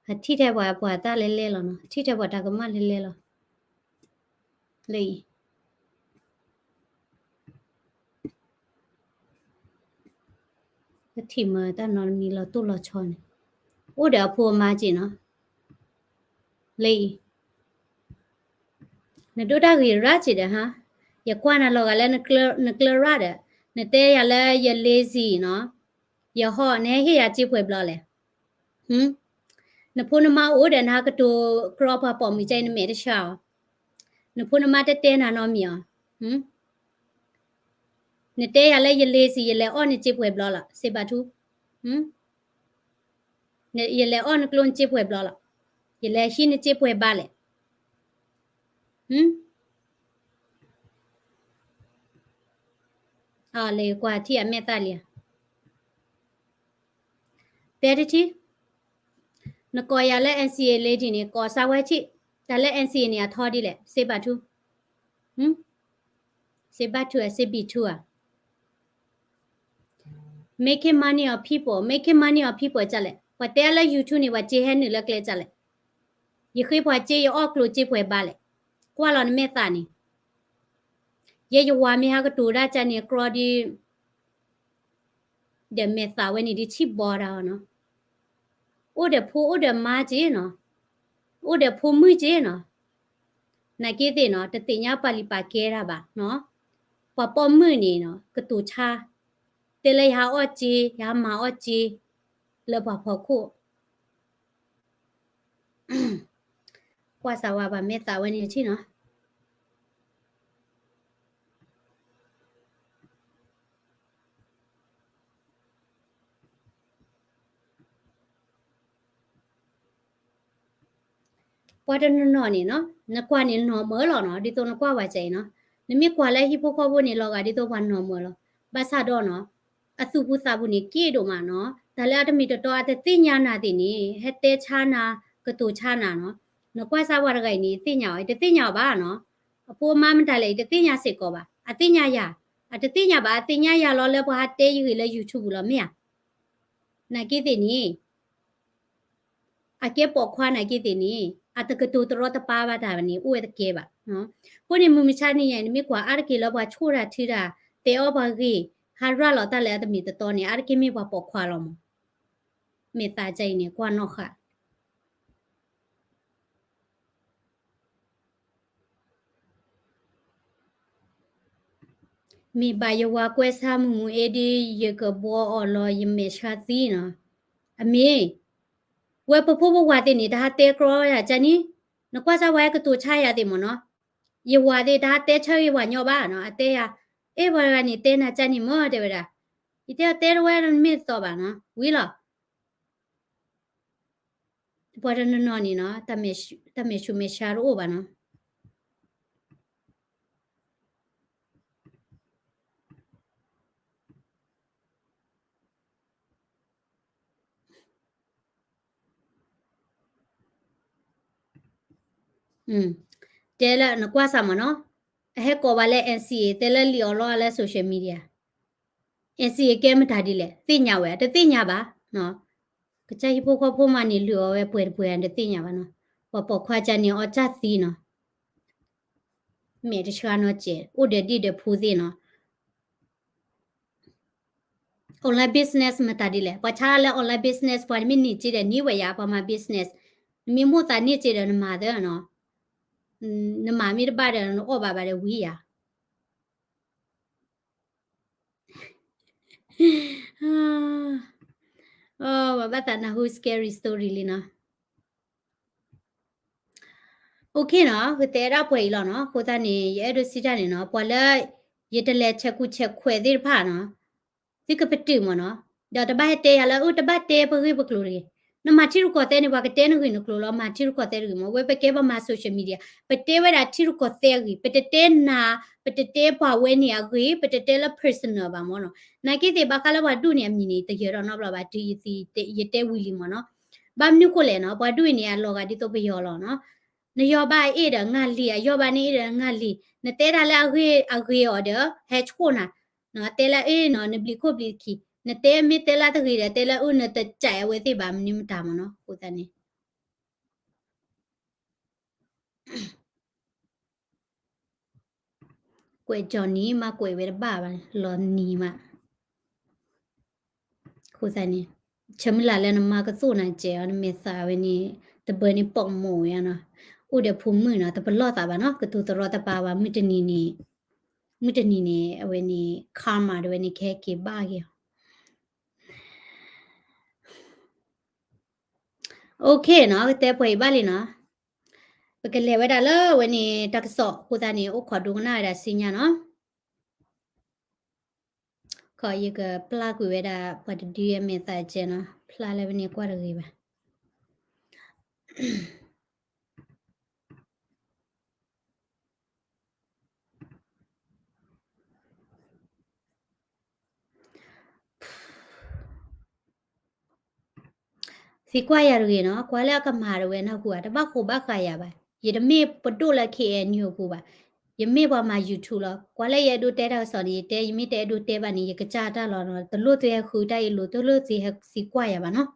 အထံၣ်ထဲပှၤပှၤတၢ်လဲလဲလီၤနီၤ, ထံၣ်ထဲပှၤတၢ်ကမၣ်လဲလဲလီၤ. လၢအံၤ ပထံၣ်မၤတၢ်နီတမံၤလီၤတိၢ်လီၤဆီန့ၣ်, အိၣ်ဒီးအဖိအမါက့ၤနီၤ, လၢအံၤ နဒိၣ်တၢ်ဂ့ၤရၣ်က့ၤဒီးဟါ, ယကွၢ်နၤလီၤဂာ်လၢနကျၢၤရၣ်ဒီး, နတဲယၤလၢယ lazy နီၤ, ယဟီၣ် နဟဲဟ့ၣ်ယၤစ့ပှဲၤဘျီလဲၣ်. နဖိနမါအိၣ်ဒီးနဟးကတိၤကြီပှၤပိာ်မုၣ်ကဲအံၤ နမဲာ်တဆှးအီၤ, နဖိနမါတတဲနၤနီတမံၤအီၤ, နတဲယၤလၢယ lazy ယလဲၤအီၣ်နစ့ပှဲၤဘျီလီၤ စ့ဘါထူ, ယလဲၤအီၣ်နကျိၣ်နစ့ပှဲၤဘျီလီၤ, ယလဲၤဟံးနစ့ပှဲၤဘါလဲၣ်. အလဲၤကွၢ်ထံၣ်အမဲာ်သၣ်လံဧါ, တဲတထံၣ်, နကိးယၤလၢ NCA lady န့ၣ် ကိးစၢ်ဝဲထံၣ်, တၢ်လၢ NCA န့ၣ် အထီဒ်လဲၣ် စ့ဘါထူ, စ့ဘါထူဧါ စ့ဘံထူဧါ. Making money of people, making money of people ကလဲၣ်, ပှၤတဲလၢ YouTube န့ၣ် ပှၤစ့ဟဲနုာ်လၢကျဲကလဲၣ်, ယဃ့ပှၤစ့ ယအီၣ်ကျိၣ်စ့ပှဲၤဘါလဲၣ်, ကွၢ်လီၤနမဲာ်သၣ်န့ၣ်, ယဲယဝၤမ့ၢ်ဟးကတိၤဒၣ်ကန့ၣ် ကြီဒ် ဒီးမဲာ်သးဝဲန့ၣ်ဒ်ဆံၣ်ဘီတၢ်အီၤနီၤ, အိၣ်ဒီးဖိအိၣ်ဒီးမါက့နီၤ, အိၣ်ဒီးဖိမုၣ်က့နီၤ, နာ်က့သ့ၣ်နီၤ တသ့ၣ်ညါပှၤလံၤပာ်ကဲတၢ်ဘၣ်နီၤ, ပှၤပိာ်မုၣ်န့ၣ်နီၤ ကတိၤဆါ, တဲလၢယဟးအီၣ်က့ ယဟးမၤအီၣ်က့ လၢပှၤဖီခိၣ် ကွၢ်စၢ်ဝဲပှၤမဲာ်သးဝဲန့ၣ်ထံၣ်နီၤ. ပှၤတနီၤနီၤန့ၣ်နီၤ နကွၢ်န့ၣ်နီၤမၢလီၤနီၤ, ဒ်သိးနကွၢ်ဝဲစဲအံၤနီၤ, နမ့ၢ်ကွၢ်လၢဟံၣ်ဖိဃီဖိန့ၣ် လီၤဂာ်ဒ်သိးပှၤနီၤမၢလီၤ. ဘၣ်ဆၣ်ဒီးနီၤ အသူၣ်ဖှံသးဖှံန့ၣ်က့ဒိၣ်မးနီၤ, တၢ်လၢအတမ့ၢ်တတီအတသ့ၣ်ညါနၤသ့ၣ်န့ၣ် ဟဲတဲဆါနၤ ကတိၤဆါနၤနီၤ. နကွၢ်စၢ်ပှၤတဂၤအံၤန့ၣ် သ့ၣ်ညါအီၤ တသ့ၣ်ညါအီၤဘၣ်နီၤ, အဖိအမါမတၤလဲၣ်အံၤ တသ့ၣ်ညါစ့ၢ်ကီးဘၣ်, အသ့ၣ်ညါယၤ, အတသ့ၣ်ညါဘၣ် အသ့ၣ်ညါယၤလီၤလၢပှၤဟးတဲယဂ့ၢ်လၢ YouTube ပူၤလီၤမ့ၢ်ဧါ. နာ်က့သ့ၣ်န့ၣ် အကဲပိာ်ခွါနာ်က့သ့ၣ်န့ၣ် အတကတိၤတရီတပါဘၣ်တၢ်န့ၣ် အိၣ်ဝဲတကဲဘၣ်. အဃိန့ၣ် မုၢ်မဆါနံၤညါ နမ့ၢ်ကွၢ်အါတက့ၢ်လၢပှၤဆိၣ်တၢ်ထုတၢ် တဲအီၣ်ပှၤဂ့ၢ် ဟးရၤလီၤတၢ်လၢအတမ့ၢ်တတီန့ၣ် အါတက့ၢ်မ့ၢ်ပှၤပိာ်ခွါလီၤမး. မဲာ်သးကအံၤန့ၣ် ကွၢ်နီၣ်ဃာ် မ့ၢ်ဘၣ်ယဝၤကွဲးဆါမုၢ်မုၢ်အ့ဒ် ယကဘှီအီၤလီၤ ယမဲာ်ဆှးသံနီၤ. အမ့ၢ် ဝဲပဖိပဝၤသ့ၣ်န့ၣ် တဟးတဲကြီယၤကန့ၣ်, နကွၢ်စၢ်ဝဲကတိၤဆါယၤသ့ၣ်မ့ၢ်နီၤ, ယဝၤသ့ၣ် တဟးတဲဆၢဂ့ၤပှၤညီဘၣ်နီၤ, အတဲယၤ, အဲၣ်ပှၤတဂၤန့ၣ် တဲနၤကန့ၣ်မ့ၢ်တဲဝဲဒၣ်, ယတဲအီၤတဲတဝဲမ့ၢ်တသီဘၣ်နီၤ, ဝံၤလီၤ. ပှၤတနီၤနီၤန့ၣ်နီၤ တၢ်မဲာ်ဆူးမဲာ်ဆါတအိၣ်ဘၣ်နီၤ. တဲလၢနကွၢ်စၢ်မ့ၢ်နီၤ, အဟဲကိးဘၣ်လၢ NCA တဲလၢလံာ်အီၤလီၤလၢ social media, NCA ကဲမတၤဒ်လဲၣ် သ့ၣ်ညါဝဲ တသ့ၣ်ညါဘၣ်. ကစၢ်ဟံၣ်ဖိဃီဖိမးန့ၣ် လုၢ်အီၤဝဲပှဲၤတပှဲၤ တသ့ၣ်ညါဘၣ်နီၤ. ပှၤပိာ်ခွါကန့ၣ် အီၣ်ကၢ်သံနီၤ, မဲာ်တဆှးနီၤစဲး အိၣ်ဒီးဒံၣ်ဒီးဖိသ့ၣ်နီၤ. Online business မတၤဒ်လဲၣ်, ပှၤဆါလၢ online business ပှၤမ့ၢ်န့ၢ်စ့ဒီးန့ၢ်ဝဲယၤ ပှၤမၤ business, နမ့ၢ်မိၣ်သးန့ၢ်စ့ဒီးနမၤသၢနီၤ, နမၤမ့ၢ်တဘၣ်ဒီး နအီၣ်ဘၣ်ဘၣ်ဒီးဝံၤယၤ. အဘၣ်သးနၢ်ဟူ scary story လံနီၤ. OK နီၤ, ယတဲဒၣ်ပှဲၤအံၤလီၤနီၤ. အဃိသတးန့ၣ် ယအဲၣ်ဒိးစံးတၢ်န့ၣ်နီၤ, ပှၤလၢ ယတလဲၤဆဲးကူဆဲးခွဲးသ့ၣ်တဖၣ်နီၤ, သုကပတုာ်မ့ၢ်နီၤ, ဒီးတဘၣ်ဟဲတဲယၤလၢ အၢ တဘၣ်တဲပဂ့ၢ်ပကျိၤတဂ့ၤ. နမၤထံရူၢ်ကီၢ်သဲးန့ၣ် ပှၤကတဲနဂ့ၢ်နကျိၤလီၤ, မၤထံရူၢ်ကီၢ်သဲးတဂ့ၤမ့ၢ်. ဝဲပကဲပှၤမၤ social media, ပတဲဝဲဒၣ်ထံရူၢ်ကီၢ်သဲးအဂ့ၢ်, ပတတဲနၤ, ပတတဲပှၤဝဲန့ၣ်အဂ့ၢ်, ပတတဲလၢ personal ဘၣ်မ့ၢ်နီၤ. နာ်က့သ့ၣ်ဘၣ်ဃးလၢပှၤဒူၣ်န့ၣ်အမံၤန့ၣ် တယၢၤဒီးနီတဘျီဘၣ်, တုၤယတဲဝံၤလံမ့ၢ်နီၤ. ဘၣ်မနုၤဃိလဲၣ်နီၤ, ပှၤဒူၣ်အံၤန့ၣ် အလီၤဂာ်ဒ်သိးပယီၤလီၤနီၤ. နယီၢ်ဘၣ်အ့ၣ်ဒီးငါလံၤ, အယီၢ်ဘၣ်နအ့ၣ်ဒီးငါလံၤ, နတဲတၢ်လၢအဂ့ၤအဂ့ၤအီၤဒီး ဟဲဆိၣ်နၤ, တဲလၢအ့ၣ်နီၤ နဘျံးခိၣ်ဘျံးခံ, နတဲမ့ၢ်တဲလၢတဂ့ၤဒီး တဲလၢအၢ နတကးအဝဲသ့ၣ်ဘၣ်မနုၤမတၤမ့ၢ်နီၤ. အဃိသတးန့ၣ် ကွဲးကၠီနံၤမး ကွဲးဝဲတဘၣ်ဘၣ်, လီၤနံၤမး. အဃိသတးန့ၣ် ဆၢမုၢ်လၢ်လၢနမါကသိၣ်နၤစဲးအီၤ နမဲာ်သးဝဲန့ၣ် တဘၢန့ၣ်ပိာ်မိၣ်ဝဲနီၤ, အိၣ်ဒီးဖိမုၣ်နီၤ, တပလီၢ်သးဘၣ်နီၤ, ကတိၤတရီတပါဘၣ်, မုၢ်တနံၤန့ၣ်, မုၢ်တနံၤန့ၣ် အဝဲန့ၣ် karma ဒၣ်ဝဲန့ၣ် ကဟဲက့ၤဘၣ်က့ၤအီၤ. OK နီၤ, ကတဲပှဲၤအံၤဘၣ်လံနီၤ. ပကလဲၤဝဲဒၣ်လၢဝဲန့ၣ် တၢ်ကစီၣ်အဃိသတးန့ၣ် အိၣ်ခိးဒိကနၣ်ဝဲဒၣ်ဆူညါနီၤ. ခီယကပျၢ်ကွံာ်ဝဲဒၣ် ပှၤတဒုအမဲာ်သးကဲနီၤ, ဖျါလၢဝဲန့ၣ်ကွၢ်တဂ့ၤဘၣ်. သံကွၢ်ယၤတဂ့ၤနီၤ, ကွၢ်လၢအကမၤတဝဲနၢ်ဟူဧါ, တဘၣ်ဃိးဘၣ်ဃးယၤဘၣ်. ယတမ့ၢ်ပဒိၣ်လၢ KNU အပူၤဘၣ်. ယမ့ၢ်ပှၤမၤ YouTube လီၤ. ကွၢ်လၢယအဲၣ်ဒိးတဲတၢ်ကစီၣ်န့ၣ် ယတဲ, ယမ့ၢ်တအဲၣ်ဒိးတဲဘၣ်န့ၣ် ယကစၢ်တၢ်လီၤနီၤ. တလိၣ်သုဟဲဃုတၢ်အံၤလိၤ, တလိၣ်သုဟဲသံကွၢ်ယၤဘၣ်နီၤ.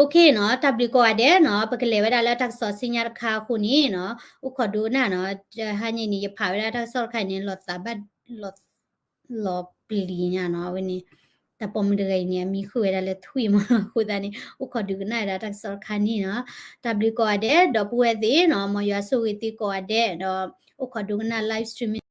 OK နီၤ, တၢ်ဘျုးကိးဂၤဒဲးနီၤ, ပကလဲၤဝဲဒၣ်လၢတၢ်ကစီၣ်ဆူညါတခါအဃိန့ၣ်နီၤ, အိၣ်ခိးဒိကနၣ်နီၤ, တဟါညါန့ၣ် ယဖးဝဲဒၣ်တၢ်ကစီၣ်တခါန့ၣ် လီၤသးဘၣ် လီၤ လီၤပျံၤညါနီၤ, အဝဲန့ၣ် တၢ်ပိာ်မုၣ်တဂၤအံၤန့ၣ် အမံၤဃုဝဲဒၣ်လၢထွံၣ်မးနီၤ, အဃိသတးန့ၣ် အိၣ်ခိးဒုးကနၣ်ဝဲဒၣ်တၢ်ကစီၣ်တခါန့ၣ်နီၤ. တၢ်ဘျုးကိးဂၤဒဲး ဒီပုၢ်ဝဲၢ်သ့ၣ်နီၤ, မ်ယွၤဆိၣ်ဂ့ၤသုကိးဂၤဒဲးဒီး အိၣ်ခိးဒုးကနၣ် live streaming